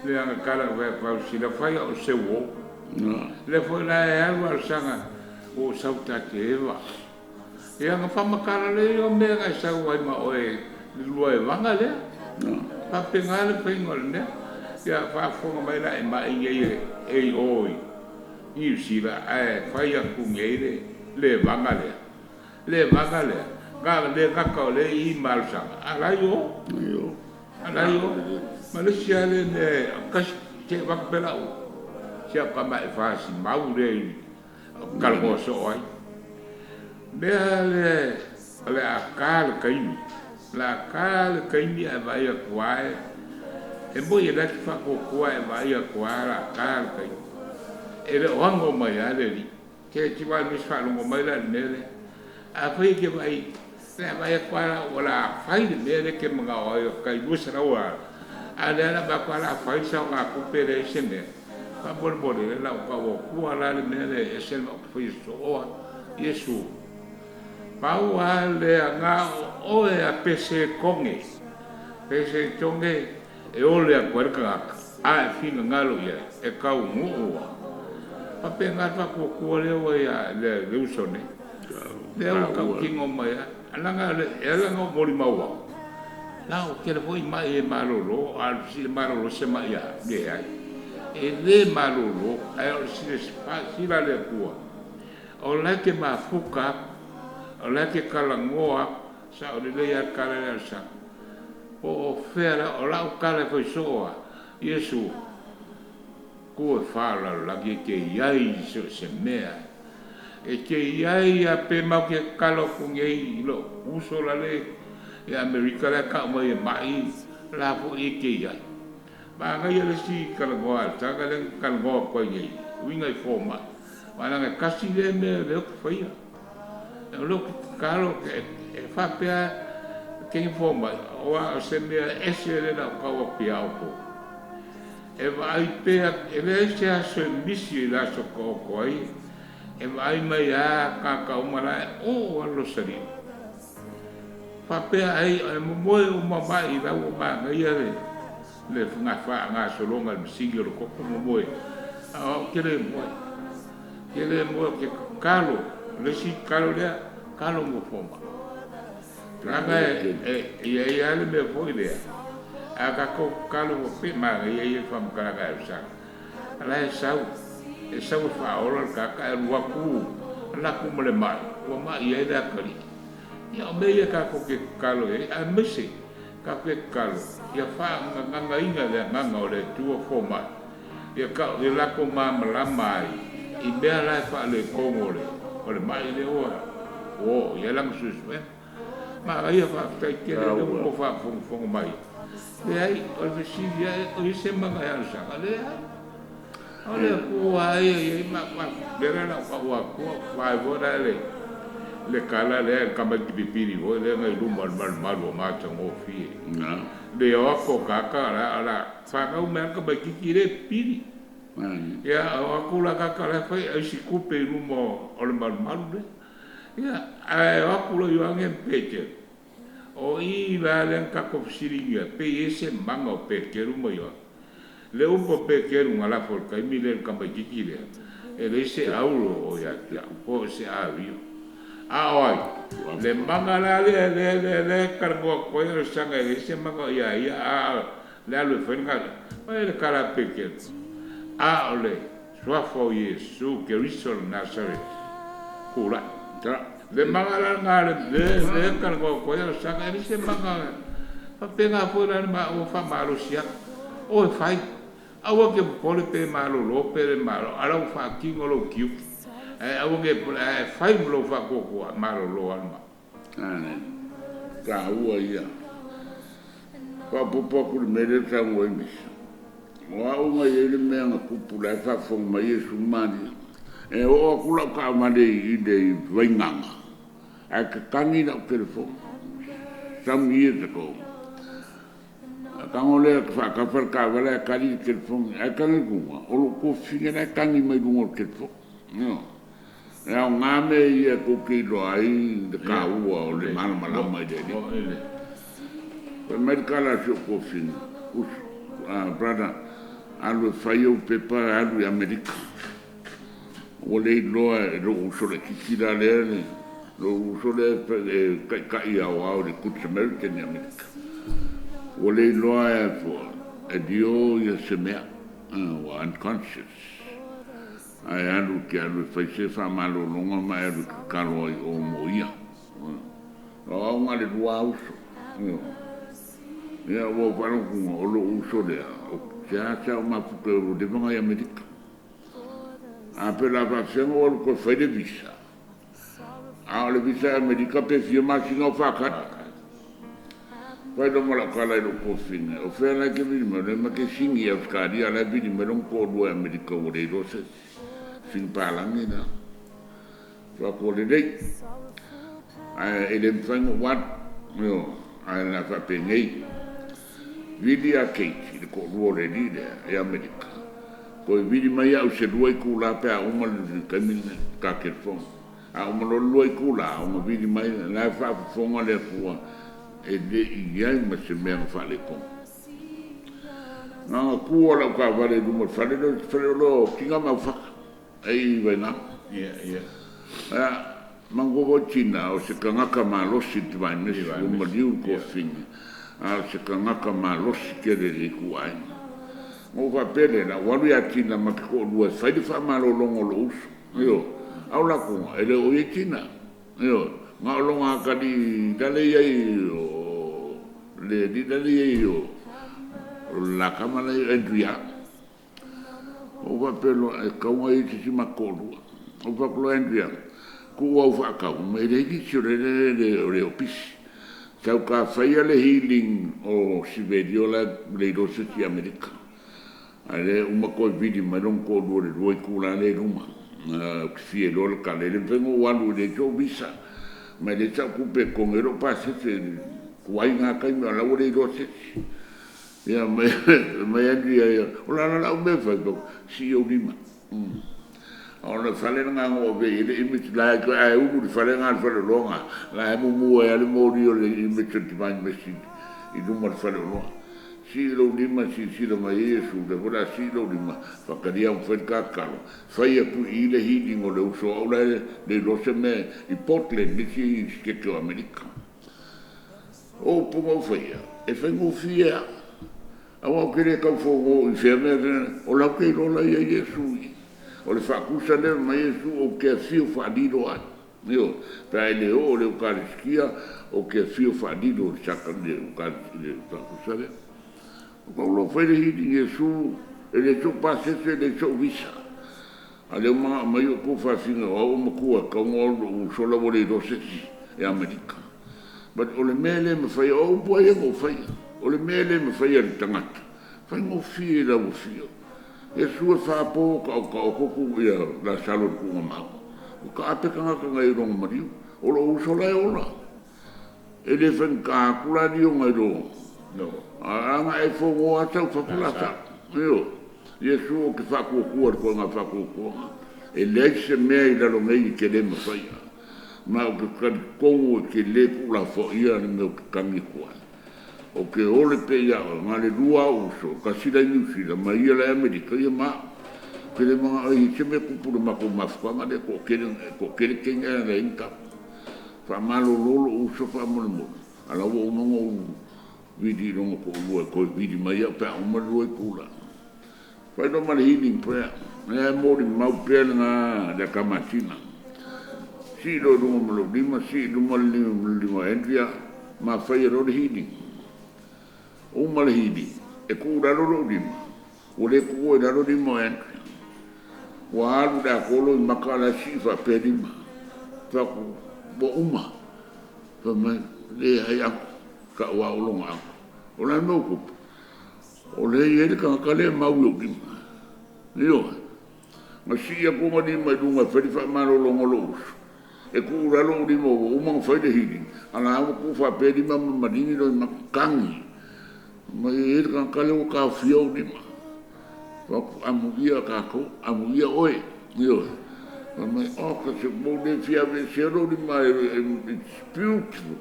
le agatala na fai atu ai, silafai au se uo. Lea foi la e alu Alesana ua sau ta te eva. Ia na faamatala lea o mea na e sau ai ma oe i le lua evaga lea. Faapena le faiga o le mea. Ia faafofoga mai la e ma'i nei e i o i Niu Sila ae fai atu nei le levaga lea. Levaga lea, na le gata o lea i i malosaga, a la i o. A la i o. Ma le isi lava lea mea e kasi se i avatu pea lau si au tama e fasimau lea i talanoa soo ai. Mea lea o le a ta le taimi, o le a ta le taimi ae vaai atu lava e moni o la e te faatuatua ae vaai atu lava o le a ta le taimi. E le o ano mai lava le alii. Se i vaai faalogo mai la i le mea lea. Afai e te vaai, o le a vaai atu lava o le a fai le mea lea e te manao ai o le tai $200 a o lea o le a vaai atu lava o le a fai le saogatupe e leai se mea. Faamolemole, o lau tau atua la le mea lea e ese le matou faia sosooa. Iesu, pau lava lea na o oe a pese toge, pese toge e ole atu ai le tagata, a e finagalo i ai, e taunuu lava. Faapena le faatuatua lea ua ia le uso nei. Lea ua tautino mai lava, leaga e ala ona ou molimau atu, la ua tele foi mai e malolo, a o le fesili e malolo se mai a? Leai. E le malolo, ae o le silasila a le Atua, o la e te mafuta atu, o la e te talanoa atu, sao lelei lava le tala lea a le Sami. Po o fea la, o lau tala e fai soo lava, Iesu, tu e fa o le lalolagi e te i ai i so o se mea. E te i ai lava pe matou te tatalo atu nei i lou uso lale i Amerika la e tau mai e mai, o la foi e te i ai. Manaia le isi talanoa a le tagata lea na talanoa atu ai nei, uiga i fomai. Aua leaga e tasi lea mea lea ou te faia. O lea ou te tatalo e faapea teine fomai, aua o se mea ese lea na ou tau atu ia outou. E vaai pea, e leai se aso e misi i le aso taoto ai, e vaai mai lava tagata uma la e oo lava le losaliu. Faapea ai, e momoe uma mai la ua manaia le faagasologa i le masini o le toto momoe, a o au ou te le moe. Te le moe ou te tatalo, o le isi tatalo lea, tatalo mo fomai. Leaga e i ai lava le mea foi lea, a tatou tatalo ua pei manaia ia le faamatalaga a Elsa, a la e sau, e sau e faaola le tagata ae alu atu, alu atu ma le mai, ua mai ai le atalii. Ia o mea ia tatou te tatalo i ai, aemaise tatou te tatalo ia faagagagaina le agaga o le Atua fomai, ia tau ia latou malamalama ai i mea la e faaletonu o le mai lea ua oo i ai lana suesuega. Manaia faafetai tele o lea ua outou faafogafoga mai. Leai, o le fesili lava, o i ai se maga e alosaga? Leai. O le Atua lava ia e i ai ma lea la na ou tau atua, vaai foi la le le tala lea le tamaiti pipili foi lea na i luma o le malumalu o matagofie. Le o atu o tagata la o la fanau mai lava le tamaititi le pipili. Ia o atu la tagata la e fai aisi tupe i luma o le malumalu lea. Ia ae o atu loa Ioane ma Peteru, o i la lea na tatou fesiligia pe i ai se maga o Peteru ma Ioane. Le upu a Peteru na lafo i le taimi lea i le tamaititi lea, e leai se auro o ia te au, po o se avio. A o ai? Le maga la lea lea lea lea e talanoa atu ai o le saga e leai se maga o ia ia, a o le alu e fai le galuega. Fai le tala a Peteru, a o le suafa o Iesu Keriso o le Nasareti, tulai. Le maga la lena le lea e talanoa atu ai o le saga, e leai se maga faapena foi la le maua faamalosi atu. O e fai, aua te popole pe malolo pe le malo, a la ua faatino lou tiute. Ae aua ne i popole, ae fai ma lou faatuatua, malolo lava le maua. Ae taua ia. Faaopoopo atu i le mea lea e saunoa ai Misa. O au na i ai le mea na tupu la e faafofoga mai Iesu Maria. E oo atu lau taavale i le Vaigaga, ae tatagi lau telefoni some years ago. Tago lea faatafa le taavale ae tali le telefoni. Ae tagi i luga, o lou tuafafine la e tagi mai luga o le telefoni. E aoga mea ia tou te iloa ai le taua o le malamalama i le Alii. Fai mai le tala a si ou tuafafine, uso, brother, alu e fai ou pepa alu i Amerika. Ua le iloa e lou uso laitiiti la lea, lou uso lea e taitai aoao i le Good Samaritan i Amerika. Ua le iloa e E dio ia se mea, ua unconscious. Ae alu ke alu e fai se faamalologa ma e alu e tatalo ai o mo ia. O au nga le lua uso. Ia ua faalogo o lou uso lea, o se a sa o mafuta o leva i Amerika. A pe la faafefea ona ou alu toe fai le visa. A o le visa i Amerika pe fia masina o faatali. Fai loa ma lau tala i lou tuafafine, o fea la e te vili mai, o lea ma te sigi i Ausetalia, a o la e vili mai lona toalua i Amerika ua le iloa se isi. Sigi palagi la. Faatua lelei. Ae e le mafai ona ou alu. Ioe, ae o le a faapenei. Vili ia Kate i le toalua o le alii lea i Amerika. Toe vili mai au i se 2 itula pe a uma le taimi lenei, ta telefoni. A uma loa le 2 itula, ona vili mai lea, la e faafofoga le Atua e le i i ai ma se mea na faaletonu. Na ona tu lava o lau taavale i luma o le fale lea, le fale o lo o Tina ma Aufata e i Vainao. Ia, manatua foi Tina o se tagata malosi i le Divine Message, ua maliu le tuafafine, a o se tagata malosi tele i le ituaiga. Ona ou faapea lea, o le a ou alu ia Tina ma te toalua e fai le faamalologa o lou uso. Ioe. A o latou, e le o i ai Tina. Ioe. Na o lona atalii lale i ai o le alii lale i ai o le la tama la e i ai o Andrea. Ou faapea loa, e tatau ona i ai se isi matou toalua. Ou fai atu loa, Andrea, tuu au faatau, fai mai e leai nisi o le o pisi. Sau ta faia le healing o Siverio la e le iloa se isi i Amerika. Ae le uma toe vili mai lona toalua i le 2 itula lea i luma. Ou te fia iloa le tala, e le mafai ona ou alu e leai sou visa, ma e leai sau tupe e totogi ai lou pasese i le tuai na taimi a o la ua le iloa se isi. Ia mai Andrea ia, o le a la lau mea e fai? Sii ou lima. O le fale lena na ou avea i ai le image la e a e ulu i le fale lena le faleoloa lena, la e mumu ai lava le moli o le image o le Divine Mercy i luma o le faleoloa. Sii lou lima e silasila mai ai Iesu, o lea foi o le a sii lou lima, faatalia ma fai le ta tatalo, fai atu i i le healing o le uso o au la e le iloa se mea i Portland le isi siketi o Amerika. O upu na ou faia, e faigofie lava, aua ou te le tau fono i fea mea, o la ou te iloa la e i ai Iesu i i. O le faatusa lea mai Iesu ou te afio faalilo ai. Ioe, pe a e le oo i le Eukalisitia, ou te afio faalilo i le i le faatusa lea. O ka ulo fai le healing Iesu, e le sou pasese, e le sou visa. A lea ua manao mai outou faafina o au o matua e tatau ona o lou uso la ua le iloa se isi e Amerika. But o le mea e le mafai, o upu lava ia na ou faia, o le mea e le mafai e le tagata, faigofie i lau afio. Iesu e faapo taotaoto tu ia Lasalo i le tuugamau. Ua taape tagata na i lona maliu. O lou uso la e ola. E le faigata atu la lio nai lo. A na e fono lava sau fafo Lasalo. Ioe. Iesu ou te faatuatua i le toega faatuatuaga. E leai se mea i lalo nei e te le mafaia. Ma ou te talitonu e te le tuulafoaia le mea ou te tagi atu ai. O ke ole pea ia oe, na le lua au uso, tasi la i Niu Sila, ma ia la i Amerika, ia ma au. Ou te le manao e i ai se mea tupu i le matou mafutaga lea, toatele, toatele teine ae leai ni tama. Faamalolo lou uso faamolemole, a la ua uma ona ou vili i lona toalua e toe vili mai au pe a uma le 2 itula. Fai loa ma le healing prayer, lea e molimau pea lena le Atamasina. Sii loa i luga ma lou lima, sii i luma le lima o Andrea, ma faia loa le healing. Uma le healing, e tuu i lalo lou lima, ua le tuua i lalo lima o Andrea. Ua alu le atolo i maka a la e sii faapea lima. Fai atu, ua uma. Fai mai, leai uncle, tau lava o lona uncle. O le a le mea ua tupu? O lea e i ai le tagata lea e mau i ou lima. Ioe. Na sii atu ona lima i luga e fai le faamalologa o lou uso. E tuu i lalo ou lima ua uma ona fai le healing, a la ua tuu faapea lima ma maligi loa i maka. Tagi. Fai mai e i ai le tagata lea ua taofia ou lima. Fai atu, amuia tatou, amuia oe. Ioe. Fai mai, oh, ka se ua ou le fia aveesea lou lima, it's beautiful.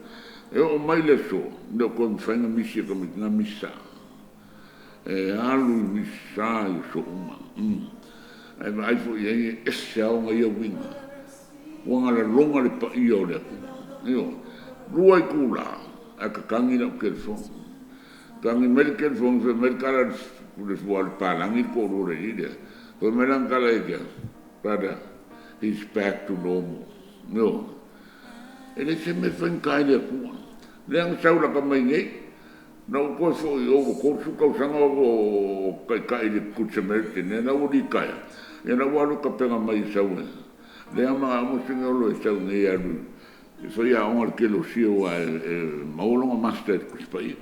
E oo mai le aso, e le o toe mafai ona misi e tamaiti na misa. E alu i misa i aso uma. Ae vaai foi i ai e ese lava ona ia uiga. Ua galalona le paia o le atunuu. Ioe. 2 itula ae tatagi lau telefoni. Tagi mai le telefoni fai mai le tala le fua o le palagi le toalua o le alii lea. Fai mai lana tala ia te au, Brother, he's back to normal. Ioe. E le se mea faigata i le Atua. Lea na sau lata mai nei, na ou toe foi i o ua 30 tausaga o taitai i le Good Samaritan, lea la ua litaea, ia la ua alu e tapena mai e sau e. Lea na manao uma sina olo e sau nei e alu e faiaoga i le kelosia aua e maua lona master i le Tusi Paia.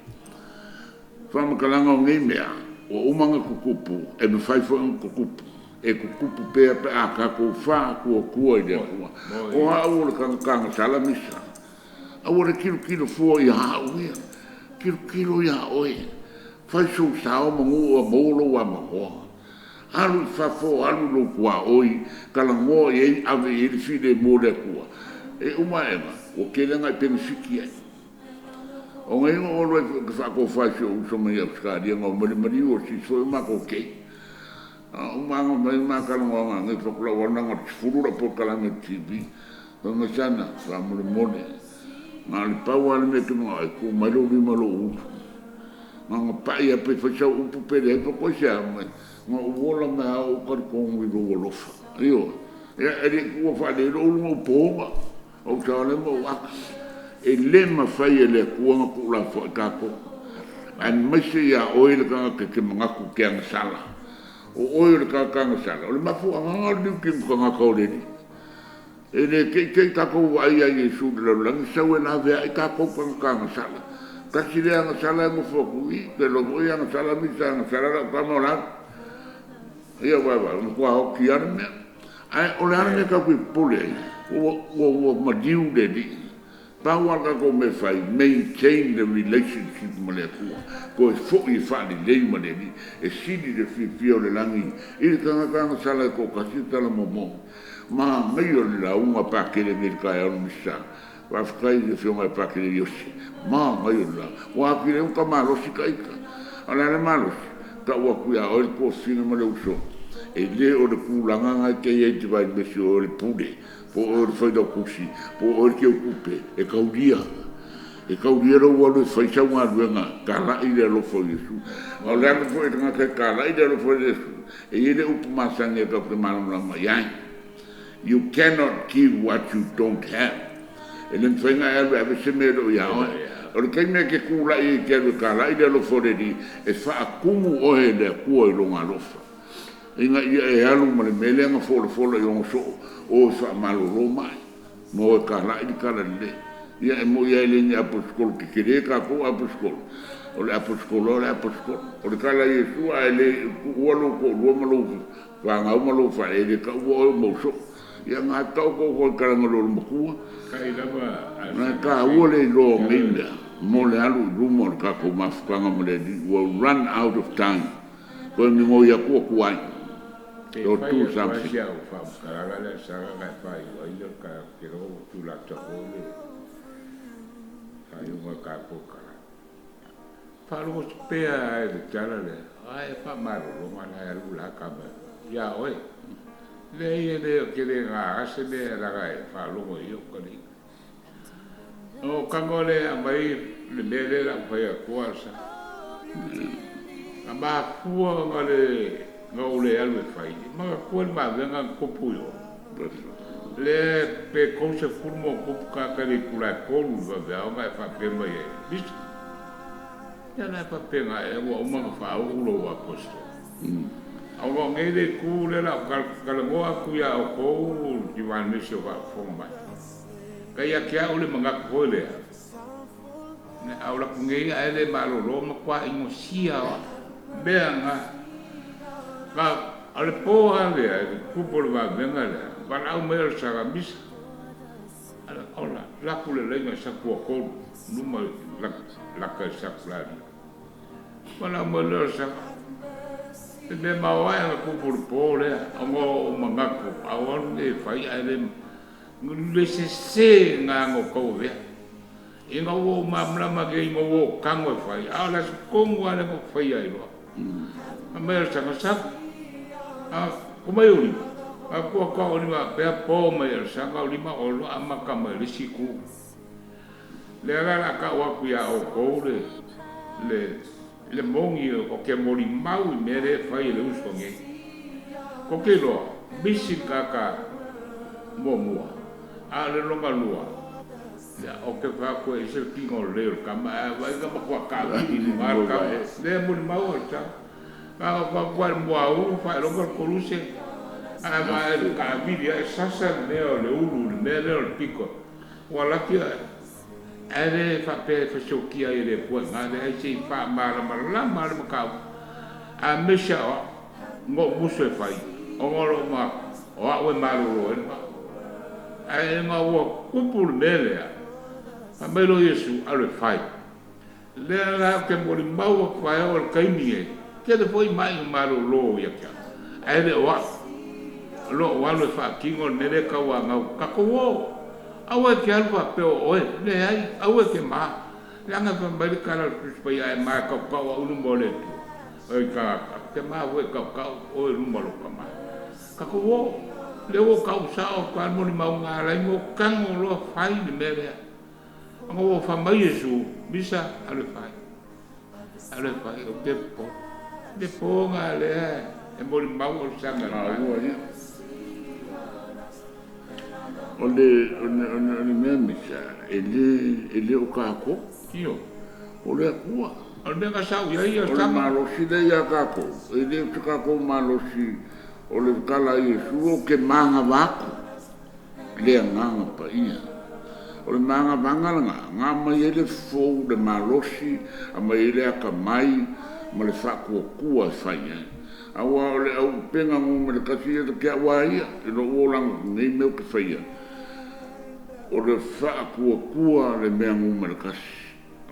Faamatalaga o nei mea, ua uma ona tutupu, e mafai foi ona tutupu, e tutupu pea pe a tatou faatuatua i le Atua. O au o le tagata agasala misa, aua le tilotilo fua ia au ia, tilotilo ia oe, fai sou sao manu ua maua lou avanoa. Alu i fafo, alu i lou tuaoi, talanoa i ai, ave i ai le filemu o le Atua. E uma aega, ua tele ona e penefiti ai. O nei na ou alu ai foi ou te faatofa i si ou uso mai Ausetalia na omai i le maliu o se isi foi o matou kei. A uma ona fai ma talanoaga nei, fai atu lau alu na o le 10 lau polokalame i le TV. Fai mai sana, faamolemole, na o le pau lava le mea e te manao ai, tuu mai lou lima i lou ulu. Na ona pai lava pe fai sau upu pe leai, fai atu aisea? Fai mai, na ou ola mai lava o ou talitonu i lou alofa. Ioe. Ia, e le i tuua faalelei lou ulu na ou poga. Ou saole ma ou aka. E le mafai e le Atua ona tuulafoai tatou, aemaise ia oe le tagata e te manatu e te agasala. O oe o le tagata agasala, o le mafuaaga o le liutinu tagata o le Alii. E le te i te i tatou vaai ia Iesu i le lalolagi, sau e laveai tatou tagata agasala. Tasi lea agasala e nofo atu i i, pe iloa foi e agasala misa agasala lau tama o le a. Ia vaai, matua oti lava le mea. Ae o le a le mea tatou te popole ai? Ua maliu le Alii. Pau lava le tatou mea e fai, maintain the relationship ma le Atua. Toe foi e faalelei ma le Alii. E sili le fiafia o le lagi i le tagata agasala e toatasi le tala momoe. Manaia le lauga a Pakele nei i le taeao le Misa. Faafetai i le Afioga ia Pakele Iosi. Manaia le lauga. Ua atili ai ona ta malosi ta ita. A o le a le malosi? Tau atu ia oe le tuafafine ma le uso, e le o le tulaga lena e te i ai i te vaimesi o oe o le pule, po o oe o le failautusi, po o oe le teutupe, e taulia. E taulia lou alu e fai sau galuega, talai le alofa o Iesu. A o le alu foi o le tagata e talai le alofa o Iesu, e i ai le upu masani e tatou te malamalama i ai, You cannot give what you don't have. E le mafai ona e alu e ave se mea e le o ia oe. O le taimi e te tulai ai e te alu e talai le alofa o le Alii, e faatumu oe e le Atua i Lona alofa, ina ia e alu ma le mea lea na folafola i ona soo, o e faamalolo mai, ma o e talai le tala lelei. Ia, e moni lava e le ni aposetolo tetele tatou aposetolo, o le aposetolo lava o le aposetolo. O le tala a Iesu, a e le tuua lou toalua ma lou fanau ma lou fale, e le taua oe o mau soo. Ia na taoto koe i talaga loa le matua. Na taua le iloa o nei mea mo le alu i luma o le tatou mafutaga ma le Alii. Ua run out of time. Toe migoi atu atu ai. Pe So fai do atu lava something. si au faamatalaga lea sala na e faaiu ai le ka ke lo tulata foi le faaiuga o tatou tala. Faalogo pea ai le tala lea, ai e faamalologa la e alu la ka mai ia oe. Leai e le o te le gagase mea laga e faalogo i o kali. O kango le aumai le mea lea la fai atua sa. Na mafua nga le nga o le alu e fai. Ma kua le mavenga kupu yo. Le pe kou se fulu mo kupu ka ka le kula e kolu le vavea nga e whapea mai e. Misa. Ia na e whapea nga e ua uma nga whaau lo apostol. Au ngā ngai le ku le la ka le ngoa ku ia o kou ki wan misi o wha mai. Ka ia kia o le manga ko le. Ne au la ku ngai a le malolo ma kwa ingo sia o. Mea nga ka a le po a le a ku po le va venga le. Va lau mai o le saka misa. Ala ola la ku le lenga sa ku ko numa la la ka sa ku la. Va lau mai le saka. Te mea maoae nga kupu le pō lea, o ngō o mangaku, au alu le whai ai le le se se ngā ngō kau vea. I ngā o mamlama ke i ngā o kango e whai, a la su kongu ale ngō whai ai loa. A mea sanga saka, a kumai o lima, a kua kua o lima, pea pō mai o sanga o lima o loa ama ka mai le siku. Le ala la ka waku ia o kou le, le Le moni o ke molimau i mea lea e fai e le uso nei. Ko ke loa, misi kaka muamua, a o le longa lua, ia o ke faakoe i se le kiga o le leo o le kama, ae vaai ka matua kaavili i luga le kama. Lea e molimau o le tau. A o faakoa le muaulu faailoga le koluse, ae vaai le kaavili ae sasa le mea o le ulu i le mea lea o le piko. Ua laki ae le faapea e fesokia ai e le Atua i ina, leai se i faamalamalama lava le mataupu. A misi o au, na ou musu e fai, ona o lou ma o au e malolo ai le maa. Ae ina ua tupu le mea lea, fai mai loa Iesu, Alu e fai. Lea la ou te molimau atu ai o le taimi nei, tele foi mai na malolo ia te au, ae le o au. O lou alu e faatino le mea lea e tauanau, tatou o! Aua e te alu faapea o oe, leai, aua e te ma. Leaga e fai mai le tala a le Tusi Paia, a e ma e tautau au i luma o le Atua, oi tagata, ou te ma foi e tautau oe i luma o lou tama. Tatou o! Lea ua ou tau sao atu lava le molimauga a Alaimo, tago loa fai le mea lea. Ona ua fai mai Iesu, Misa, alu e fai, alu e fai, ou te popole. Le po na lea e molimau o le saga i le Maua ia. O le, o le, o le, o le mea Misa, e le, e le o tatou. Io. O le Atua. O le mea na sau i ai O le malosi lea ia tatou, e le o se tatou malosi, o le tala a Iesu, ou te manava atu. Le Agaga Paia. O le magavaga lena, na aumai ai le fou, le malosi, aumai ai le atamai ma le faatuatua e fai ai. Aua o le auupega numera tasi ia te au a ia, i lou olaga nei mea ou te faia, o le faatuatua le mea numera tasi.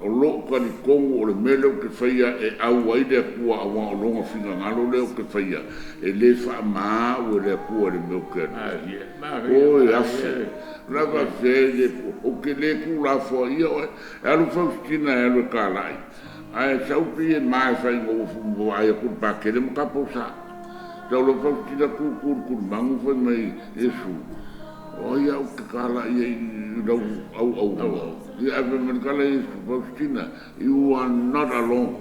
O lou talitonu o le mea lea ou te faia e au ai le Atua aua o Lona finagalo lea ou te faia, e le faama au e le Atua i le mea ou te alu ai. Oi, afe! O le a faafefea ai le Atua? Ou te le tuulafoaia oe. E alu Faustina e alu e talai, ae sau pei e ma e fai ina ua vaai atu i le pakele ma tapausa. Sau loa Faustina tu tu i le tulimanu fai mai, Iesu, O ai au te talai ai i lau auauna? Ia ave mai le tala Iesu, Faustina, you are not alone.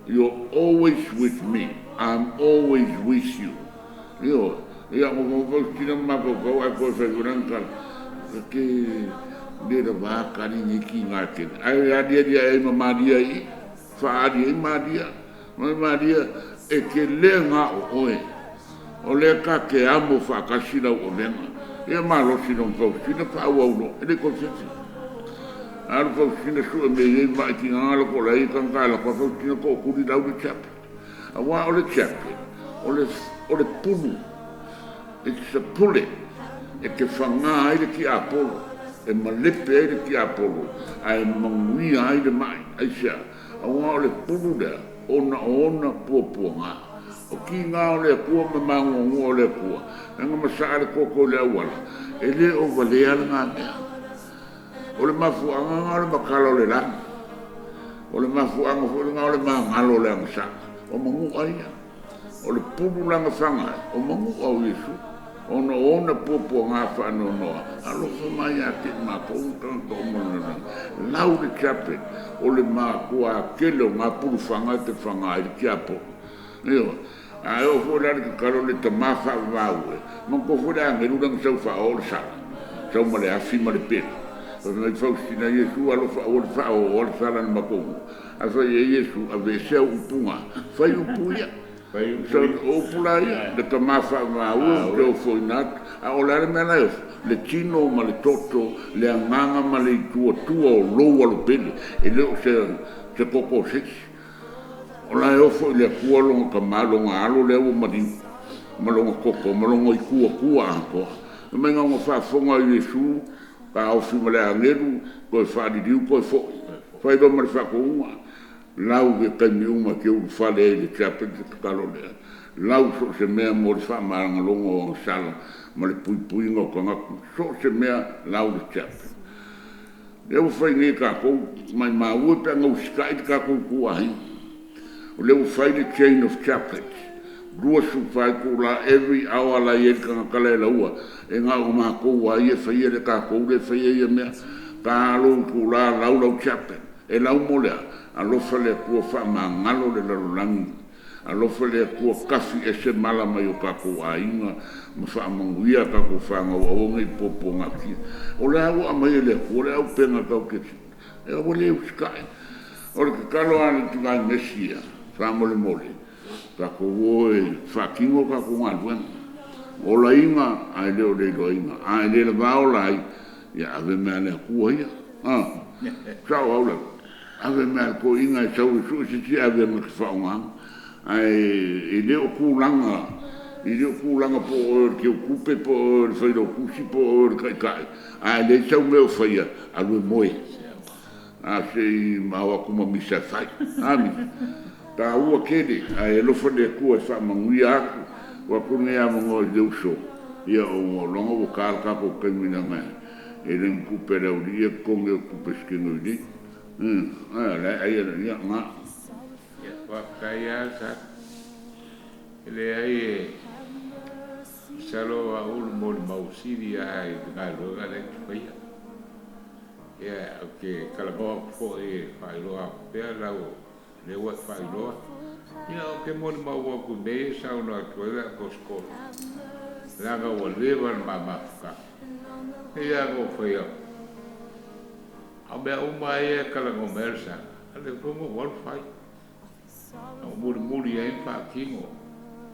You're always with me. I'm always with you. Ioe. Ia, ua Faustina ma mafaufau ae toe fai foi lana tala, Ka te le lava kali nei ki ngā tele. Ae aliali ae ai ma Maria i i. Faaali ai Maria. Mai Maria, e te le ga o oe. O lea ka te amo faatasi lau avega. Ia malosi lona Faustina faaauau loa, e le toe fefe. Alu Faustina sue me iai mai ki ngā loko la ia kanga ka lako a Faustina tookuli lau le chape. Aua o le chape, o le, o le pulu, it's a pule, e te whangā ai le tiapolo, e malepe ai le tiapolo, ae manuia ai le mai. Aisea? Aua o le pulu lea, ona o ona puapuaga. O kiga o le Atua ma magoagoa o le Atua, leaga masaa le toto i le auala, e le o valea lena mea. O le mafuaaga lena o le matala o le lagi. O le mafuaaga foi lena o le magalo o le agasala. O manu'a ia. O le pulu lana faga, o manu'a o Iesu, ona o ona puapuaga faanoanoa, alofa mai ia te matou ma tagata uma o le lalolagi. Lau le chaplet, o le matua tele o ngā pulu faga e te faga ai le tiapolo. Ioe. A e oo foi la le tatalo le tama faavavau e, manatua foi le agelu lea na sau faaoo le sala, sau ma le afi ma le pelu. Fai mai Faustina, Iesu alofa aua le faaooa le sala na matou ua. Ae fai i ai Iesu, Aveese au upu na, fai upu ia. O upu la ia, le tama faavavau ou te ofoina atu. A o le a le mea la e ofo? Le tino ma le toto, le agaga ma le ituatua o lou alopele, e le o se toto o se isi. O la e ofo i le Atua lona tama, lona alo lea ua maliu, ma lona toto, ma lona ituatua atoa. Fai mai na ona faafofoga o Iesu, taofi ma le agelu, toe faaliliu toe foi. Fai loa ma le faatonuga, lau i taimi uma e te ulufale ai i le chapel te tatalo lea. Lau so o se mea mo le faamalagaloga o agasala ma le puipuiga o tagata, so o se mea lau le chapel. Lea ua fai nei e tatou, maimau e pe a gausita'i le tatou ituaiga. O lea ua fai le chain of chaplets, 24 itula, every hour la e i ai le tagata la e laua, e na o matou lava ia e faia le tatou lea e faia ia mea. Ta alo itula lau lau chaplet. E lau mo lea, alofa le Atua faamagalo le lalolagi, alofa le Atua tafi ese mala mai o tatou aiga ma faamanuia a tatou fanau aua nei puapuagatia. O le a ua aumai e le Atua le auupega tatou te e aua le usitai. O le tatalo a le Divine Mercy ia, faamolemole, tatou o e faatino a tatou galuega. Olaina ae le o le iloaina. A e le lava ola ai, ia ave mea a le Atua ia. Sao au lava. Ave mea a le toeaina e sau e sue se isi e ave na te faaaogaina. Ae e le o tulaga, e le o tulaga po o oe o le teutupe po o oe o le failautusi po o oe o le taitai, a e leai sau mea o faia, alu e moe. A se i ma o atu ma misa e fai. A misa? Taua tele, ae alofa le Atua e faamanuia atu. Tuu atu lenei avanoa i le uso, ia ua ou iloa ua ta le tatou taimi leaga e le ni tupe a le aualii ia e totogi o tupe a si kenoili. A o la e ai ia na. Ia, faafetai lava Sala. E leai e masalo o au o le molimau sili lava i le galuega lea e te faia. Ia, ou te talanoa atu foi e faailoa atu pea lau lea ua e faailoa. Ia, ou te molimau atu i mea ia e saunoa atu ai le Aposetolo, leaga ua leva ona ma mafutaga. E pei lava ona ou fai atu, o mea uma lava ia e talanoa mai ai le Sala, o lea foi na ou alu fai. Na ou mulimuli ai ma faatino.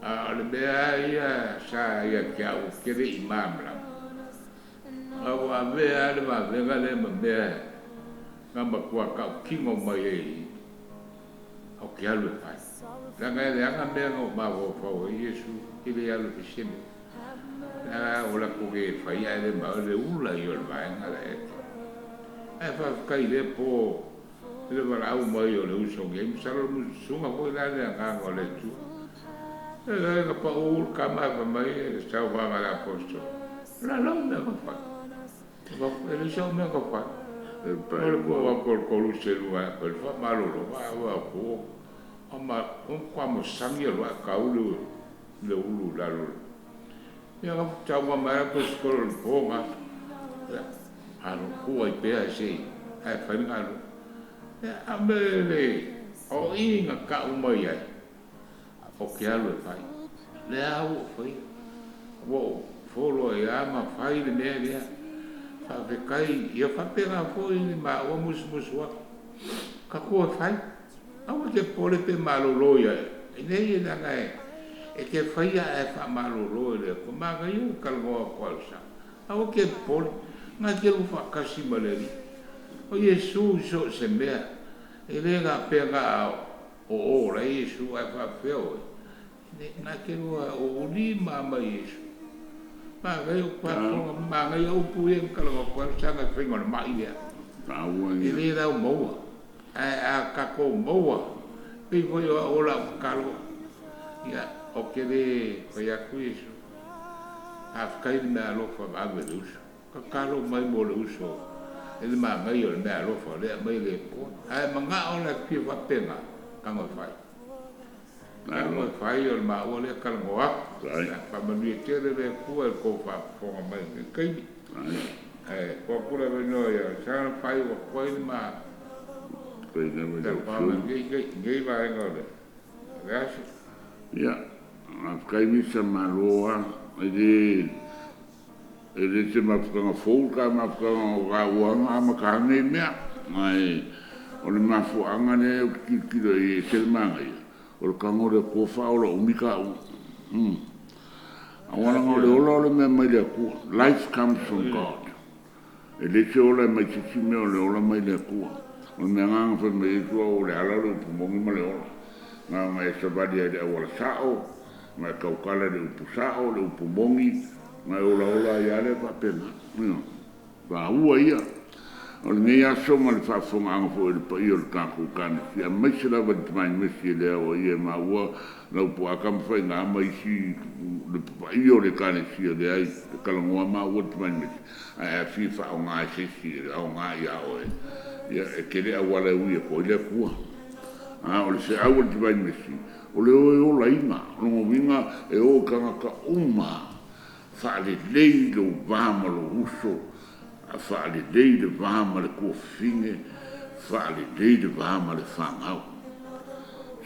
A o le mea lava ia sa ia te au ou te le i malamalama, a ua avea lava le vavega lea ma mea na matua tautino mai ai i i, ou te alu e fai. Leaga e leaga mea na ou mafaufau ai, Iesu, e te le alu e fai se mea. Leaga ua latou le faia ae le ma oe le ula ia o le vaega la e te. Ae faafetai i lea po i le valaau mai o le uso nei, masalo o le musumusuga foi la le agaga o le Atua. E le na pau le tama ae fai mai e saunoaga a le Aposetolo, o le a lau mea na fai? E leai sau mea na fai. O le tuu atu o le koluse i luga e fai le faamalologa ae ua atu o matua masani alu ae tau le ulu i lalo. Ia na saunoa mai le Aposetolo i le po na, ia, alo, tuu ai pea se i ae fai le galuega. Ia, a o mea le, o i na tau mai ai, ou te alu e fai. Lea ua ou faia. Ua ou follow ai lava ma fai le mea lea. Faafetai, ia faapena foi le maua musumusu atu. Tatou e fai. Aua e te popole pe malolo ia e nei e leaga e te faia ae faamalolo e le Atua. Manaia le talanoa atu a le sao. Aua e te popole, na te lua faatasi ma le Alii. O Iesu i so o se mea, e le faapea na o o la Iesu ae faapefea oe. Na te lua o ulima mai Iesu. Manaia o faafofoga, manaia upu ia na talanoa atu ai le saga i faiga o le mai lea. Taua E ia. le lau maua, ae a tatou maua, pei foi o au o lau tatalo, ia, ou te le fai atu Iesu. Faafetai le mea alofa ave i le uso. Tatalo mai mo le uso e le manaia o le mea alofa o lea aumai le Atua. Ae manao la fia faapena, tago e fai. Tago e fai o le maua lea talanoa atu. Ai. Faamanuia tele le Atua i le tou faafofoga mai i lenei taimi. Ai. Ae tuu atu le avanoa ia Sala fai ua atu ai le ma Fai lava i lau talanoaga afioga. i lenei vaega o le aso. Ia, faafetai misa malo lava. E le se mafutaga fou le ta mafutaga o taua na amata nei mea. Ae o le mafuaaga lea ou te tilotilo i ai e ese le manaia, o le tago o le Atua faaola umi taua. Aua leaga o le ola o le mea mai le Atua. Life comes from God. E le se ola e mai se isi mea o le ola mai le Atua. O le mea lena na fai mai ai Iesu, o le ala o le upu moni ma le ola. Na ona e savali ai i le auala sao, ma e tautala i le upu sao, le upu moni, ma e olaola ai lava lea faapena. Ioe. Taua ia. O lenei aso ma le faafofogaaga foi i le paia o le tatou Ekalesia, aemaise lava i le Divine Mercy e le aoaia e maua lau puaa mafaiga ma isi le paia o le Ekalesia leai, e talanoa maua le Divine Mercy, ae a fia faaaoga e se isi e aoga ia oe, ia e tele auala e ui atu ai le Atua. A o le feau o le Divine Mercy, o le o e olaina, o lona uiga e o i tagata uma, faalelei lou va ma lou uso, faalelei le va ma le tuafafine, Faalelei le va ma le fanau.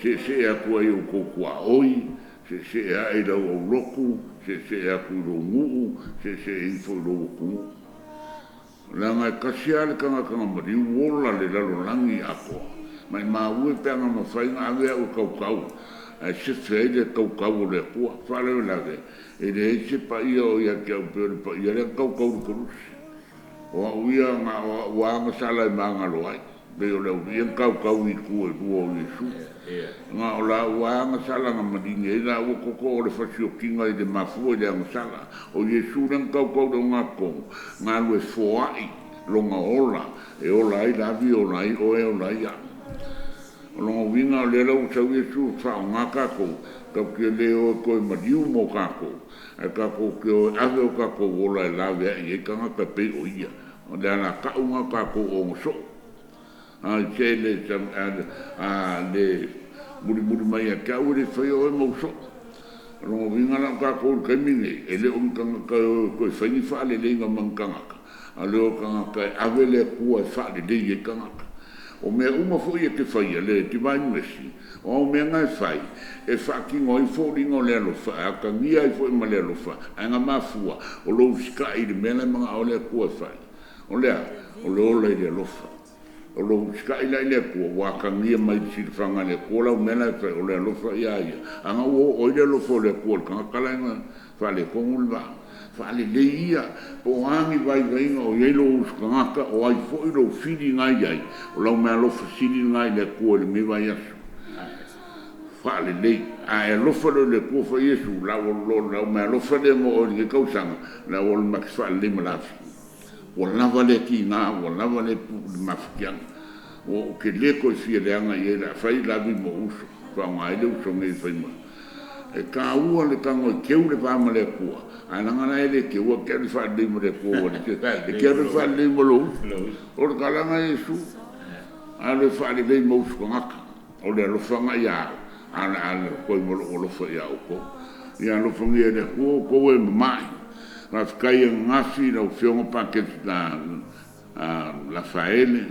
Seesee atu ai i outou tuaoi, seesee ae i lau aulotu, seesee atu i lou nuu, seesee ifo i lou atunuu. Leaga e tasi lava le tagata na maliu ola le lalolagi atoa. Maimau e pe a na mafai ona ave au e tautau ae sefe ai le tautau o le Atua. Faalavelave, e leai se paia o ia te au pei o le paia lea na tautau i le Koluse. O au ia, na o au lava na sala e magalo ai, pei o le aualii ia na tautau i itu e lua o Iesu. Na o laua lava na sala na maligi ai laua toto o le fasiotiga i le mafua i le agasala. O Iesu lea na tautau i le ogatotonu, na alu e foai lona ola, e ola ai Lavi, ola ai oe, ola ai au. O lona uiga o lea la ua sau Iesu e faaaoga tatou, tatou te le o e toe maliu mo tatou, ae tatou te o e ave o tatou ola e laveai ai tagata e pei o Ia. O le alataʻu lena o tatou o ogasoo. A i se le a le mulimuli mai ia te au e le faia oe ma ou soo. O lona uiga la o tatou i le taimi lenei, e le o ni tagata e o e toe fai ni faaleleiga ma ni tagata, a o le o tagata e ave le Atua e faalelei ai tagata. O mea uma foi e te faia, le Divine Mercy, o au mea na e fai, e faatino ai foliga o le alofa, e atagia ai foi ma le alofa, ae na mafua, o lou usitai i le mea la e manao ai le Atua e fai. O le a? O le ola i le alofa. O lou usitai la i le Atua, ua atagia mai i le silafaga a le Atua lau mea la e fai, o le alofa ia ia. A na ua oo ai le alofa o le Atua i le tagata la e na faaletonu le vaa. Faalelei ia, po o a ni vaivaiga o i ai lou uso tagata, o ai foi lou filiga i ai, o lau meaalofa sili lena i le Atua i lenei vaiaso. Faalelei. A e alofa loa i le Atua fai Iesu, lau meaalofa lea mo oe i lenei tausaga, o le a ou alu ma te faalelei ma Lavi. Ua lava lea tiga, ua lava lea mafatiaga. Ua ou te le toe fia leaga i ai, o le a fai Lavi ma ou uso, faaaoga ai le uso nei e fai ma. E taua le tago e teu le va ma le Atua, ae leaga la e le teua, e te alu e faalelei ma le Atua ua le teu, e te alu e faalelei ma lou uso. O le talaga a Iesu, alu e faalelei ma uso tagata, o le alofaga ia au, ae o le a alu atu ai ma lou alofa ia outou. Ia alofagia e le Atua outou e mamae. Faafetai ananafi i lau Afioga Paketi Lafaele,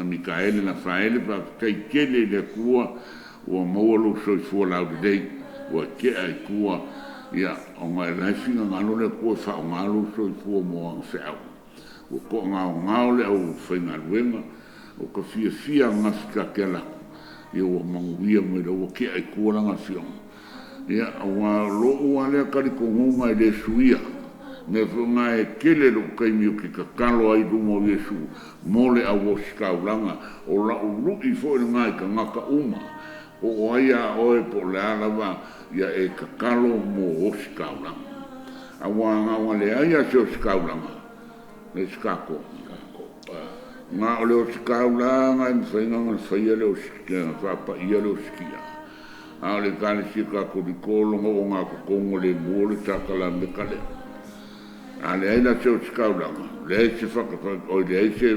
Mikaele Lafaele, faafetai tele i le Atua ua maua lou soifua laulelei, ua tea i tua, ia, ona o la e finagalo le Atua e faaaoga lou soifua mo ana feau. Ua toagaogao le aufaigaluega, o ta fiafia ananafi ta te alu atu, ia ua manuia mai loa ua tea i tua lana afioga. Ia, aua o lou lava lea talitonuga e le suia, mea foi lena e tele lou taimi ou te tatalo ai i luma o Iesu mo le au ositaulaga, o lau lui foi lena i tagata uma, po o ai a oe po o le a lava, ia e tatalo mo ositaulaga. Aua na ona leai lava se ositaulaga, le isi tatou. Na o le ositaulaga e mafai ona faia le faapaia le ositia. A o le Ekalesia Katoliko o lona ogatotonu o le mua o le sakalameta lea. A leai la se ositaulaga, leai se oi leai se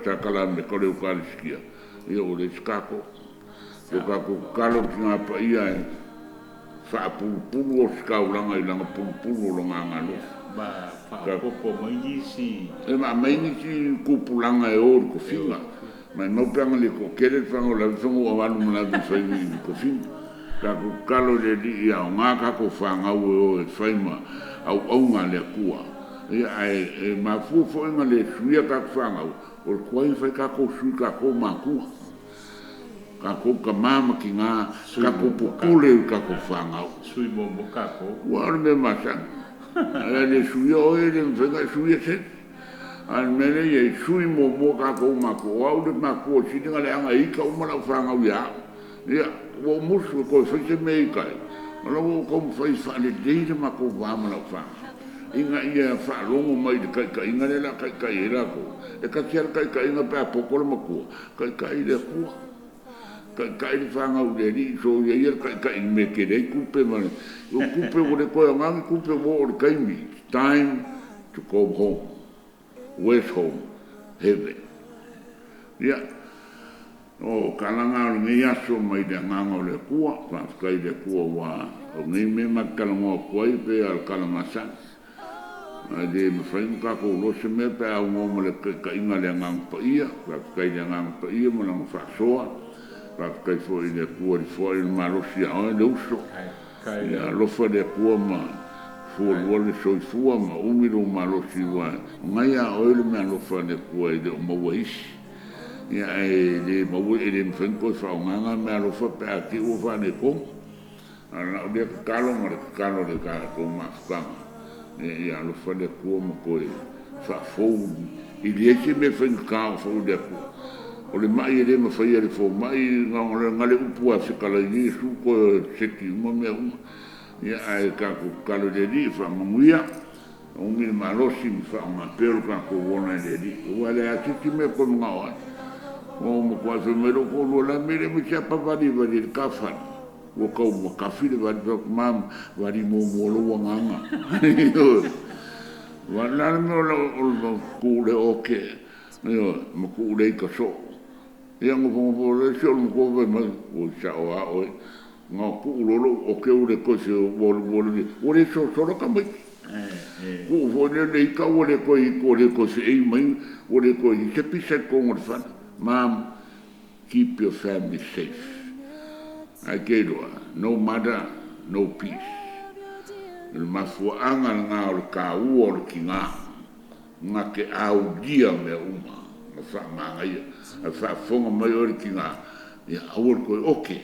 sakalameta o le Eukalisitia, ia ua leai se tatou. So tatou tatalo i le Tina Paia e faapulupulu ositaulaga i lana pulupulu o lona agalofa. Ma faaopoopo mai nisi. E aumai nisi tupulaga e o i le tofiga. Maimau pe ana le toatele le fana o Lavi fana ua alu ma Lavi e fai i le tofiga. Tatou tatalo i le Alii ia aoga tatou fanau e o e fai ma auauna a le Atua. Ia ae e mafua foi ona le suia tatou fanau, o le tuai ona fai tatou sui tatou matua. Tatou tama ma tina, tatou popole i tatou fanau. Sui muamua tatou. Ua o le mea masani. A le suia oe, e le mafai ona e suia se isi. A o le mea lea e i ai, sui muamua tatou matua. O au le matua sili ona leaga e ita uma lau fanau ia au. Ia, ua ou musu e toe fai se mea e ita ai, o la ua ou taumafai e faalelei le matou va ma lau fanau, ina ia faalogo mai i le taitaiga lea o le a taitai ai latou. E tasi lava le taitaiga pe a poto le matua, taitai i le Atua. Taitai le fanau i le Alii, soia ia le taitai i le mea e tele ai tupe ma le... O tupe ua le toe aoga ni tupe ua oo i le taimi, it's time to go home. Where's home? Heaven. Ia, o tala na o lenei aso mai le agaga o le Atua. Faafetai i le Atua ua o nei mea ma te talanoa atu ai pei lava o le tala masani. Ae le mafai ona tatou iloa se mea pe a aunoa ma le taitaiga a le Agaga Paia. Faafetai i le Agaga Paia ma Lana faasoa. Faafetai foi i le Atua i le foai o le malosi ia oe le uso. Ia alofa le Atua ma fualua le soifua ma umi lou malosi aua o lena ia oe le meaalofa a le Atua e le o maua e isi. Ia ae le maua e le mafai ona toe faaaoga na meaalofa pe a te i ua faaletonu. A o lau lea tatalo ma le tatalo a le tatou mafutaga, ia alofa le Atua ma toe faafou. E leai se mea e faigata o fau e le Atua. O le mai e le mafaia e le fomai, na o le upu lava e fetalai ai Iesu toe seki uma mea uma. Ia ae tatou tatalo i le Alii e faamanuia, umi le malosi ma faaaoga pea lo tatou ola e le Alii. Aua e leai lava se isi mea e toe manao ai. Ua matuai fai mai lou toalua, o le a le mea e le aumai se apa vali e vali ai le ta fale? Ua tau matafi le vali. Fai atu, mom, vali muamua lou agaga. Ioe. Aua o le a le mea o le tuu lea oke, ioe, ma tuu lea ita soo. Ia nofonofo loa si ou matua fai mai, oi sao lava oe. Na ona tuu loa lou oke ua le toe ua le sosola tamaiti. Tuu foi lea le ita ua le toe ua le toe feei mai, ua le toe i ai se pisa i totonu o le fale. Mom, keep your family safe. Ae te iloa, no mother, no peace. O le mafuaaga lena o le taua o le tina, na te aulia mea uma ma faamanaia. Ae faafofoga mai oe le tina, ia aua le toe oke.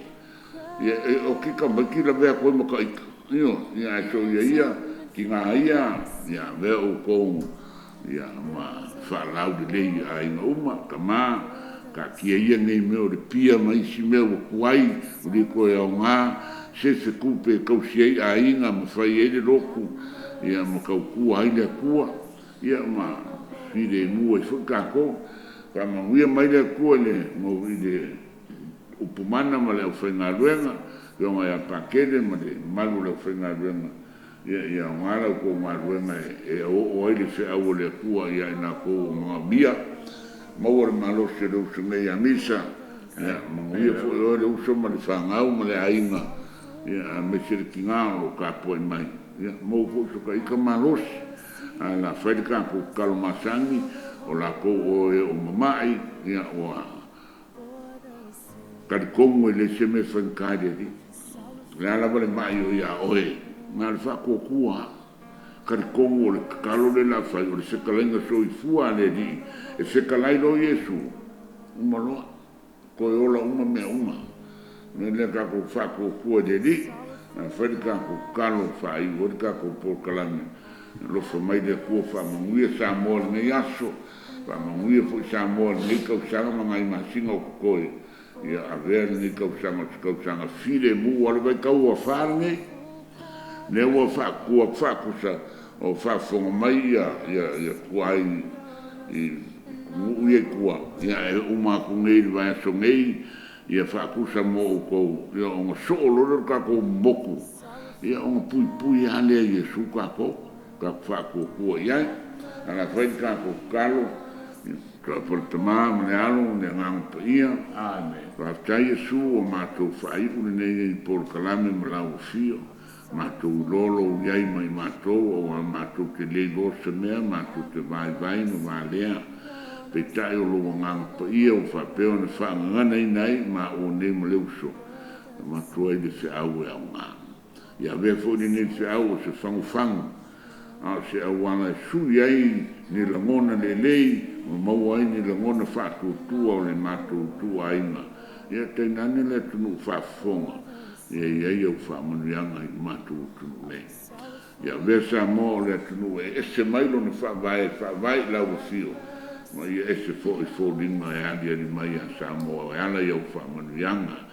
Ia e oke tamaiti lavea atu ai ma ta ita. Ioe, ia ae soia ia, tina ia, ia avea outou ia ma faalaulelei i aiga uma, tama, taatia ia nei mea o le pia ma isi mea ua tuai, ua le toe aoga, se tupe e tausi ai aiga ma fai ai le lotu, ia ma tautua ai le Atua, ia ma filemu ai foi tatou. Faamanuia mai le Atua i le i le upumana ma le aufaigaluega, Afioga ia Patele ma le mamalu o le aufaigaluega, ia ia aoga la outou galuega e oooo ai le feau a le Atua ia i latou o manaomia. Maua le malosi o le uso nei ia Misa, ia manuia foi oe le uso ma le fanau ma le aiga, ia aemaise le tina o lo o tapuai mai, ia maua foi so ta ita malosi. Ae o le a fai le tatou tatalo masani, o latou o e o mama'i, ia ua talitonu e leai se mea e faigata i le Alii. O le a lava le ma'i o ia oe, na o le faatuatua lava. Talitonu o le tatalo lea o le a fai, o le fetalaiga soifua a le Alii, e fetalai loa Iesu, uma loa, toe ola uma mea uma. O le mea lea tatou faatuatua i le Alii, ae fai le tatou tatalo e faaiu ai le tatou polokalame. Alofa mai le Atua faamanuia Samoa i lenei aso, faamanuia foi Samoa i lenei tausaga ma nai masina o totoe. Ia avea lenei tausaga o se tausaga filemu, aua o le vaitau ua afa lenei, lea ua faakusa o faafofoga mai ia ia tuai i nuu ia i tua, ia e uma atu nei i le vaiaso nei ia faakusa mo outou, ia ona soo loa lea o le tatou motu, ia ona puipui lava lea e Iesu tatou, tatou faatuatua i ai. Ae o le a fai le tatou tatalo. Tuafa le Tama ma le Alo ma le Agaga Paia. Faafetai Iesu ua matou faaiu lenei polokalame ma lau afio. Matou iloa lou i ai ma i matou aua matou te le iloa se mea, matou te vaivai ma valea. Peitai o lou Agaga Paia ua faapea ona faagaganaina ai maua nei ma le uso e avatu ai le feau e aoga. Ia avea foi lenei feau o se fagufagu, a o se auala e sui ai ni lagona lelei ma maua ai ni lagona faatuatua o le matou ituaiga. Ia tainane le atunuu faafofoga, ia i ai au faamanuiaga i le matou atunuu nei. Ia avea Samoa o le atunuu e ese mai lona faavae e faavae i lau afio, ma ia ese foi foliga e aliali mai ia Samoa e ala i au faamanuiaga.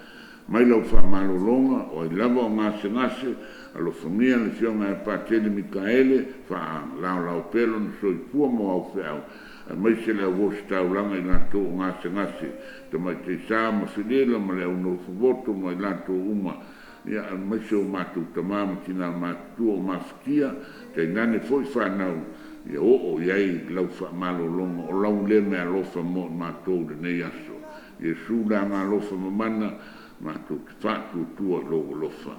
Mai lau faamalologa, o ai lava o gasegase, alofagia le Afioga ia Patele Mikaele, faalaolao pea lona soifua ma au feau, aemaise le au ositaulaga i latou o gasegase, Tamaitai Sa ma Felela ma le au nofovoto ma i latou uma, ia aemaise o matou tama ma tina matutua o mafatia, tainane foi fanau, ia oo i ai lau faamalologa, o lau lea meaalofa mo i matou i lenei aso. Iesu le agaalofa mamana, matou te faatuatua i lou alofa.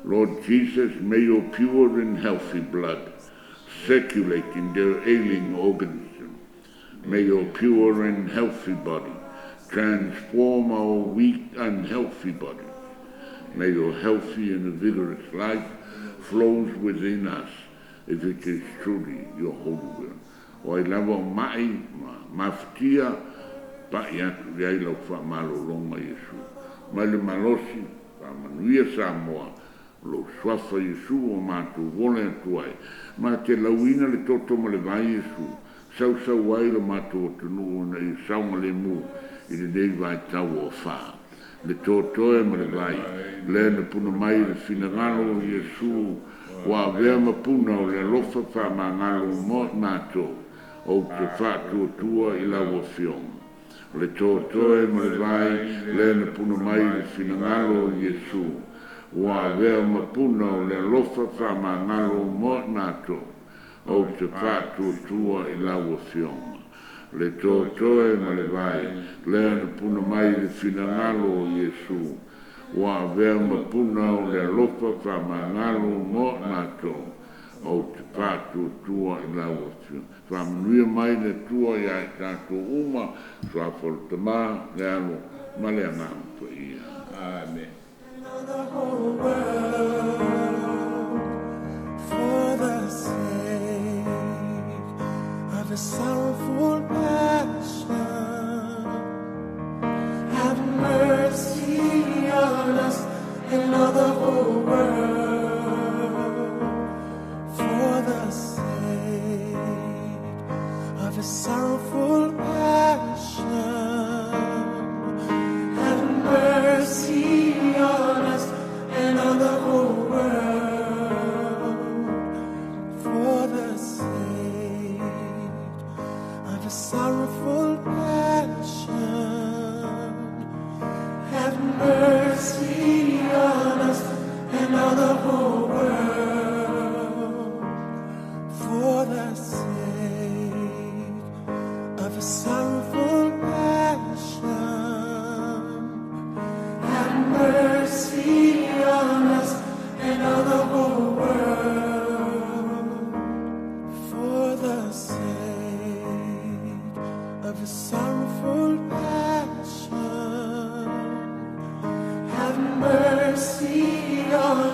Lord Jesus, may your pure and healthy blood circulate in their ailing organism. May your pure and healthy body transform our weak, unhealthy bodies. May your healthy and vigorous life flows within us if it is truly your holy will. O ai lava o ma'i ma mafatia, pa'i atu i ai lau fa'amalōlōga Iesu. Mai le malosi, faamanuia Samoa, o lou Suafa Iesu ua matou vole atu ai. Ma te lauina le toto ma le vai Iesu, sausau ai lo matou atunuu ina ia saogalemu i lenei vaitau o afā. Le totoe ma le vai, lea na puna mai i le finagalo o Iesu, ua avea ma puna o le alofa faamagalo mo i matou, ou te faatuatua i lau Afioga. O le totoe ma le vai, lea na puna mai i le finagalo o Iesu, ua avea ma puna o le alofa faamagalo mo i matou, ou te faatuatua i lau Afioga. Le totoe ma le vai, lea na puna mai i le finagalo o Iesu, ua avea ma puna o le alofa faamagalo mo i matou, ou te faatuatua i lau Afioga. Faamanuia mai le Atua iā i tatou uma, Suafa o le Tama, le Alo ma le Agaga Paia. Amene. The whole world for the sake of a sorrowful passion. Have mercy on us and on the whole world for the sake of a sorrowful passion. Have mercy on us and on the whole world for the sake of a sorrowful passion. Have mercy on us and on the whole world for the sake of a sorrowful passion. Have mercy on us and on the whole world for the sake of a sorrowful passion. Have mercy on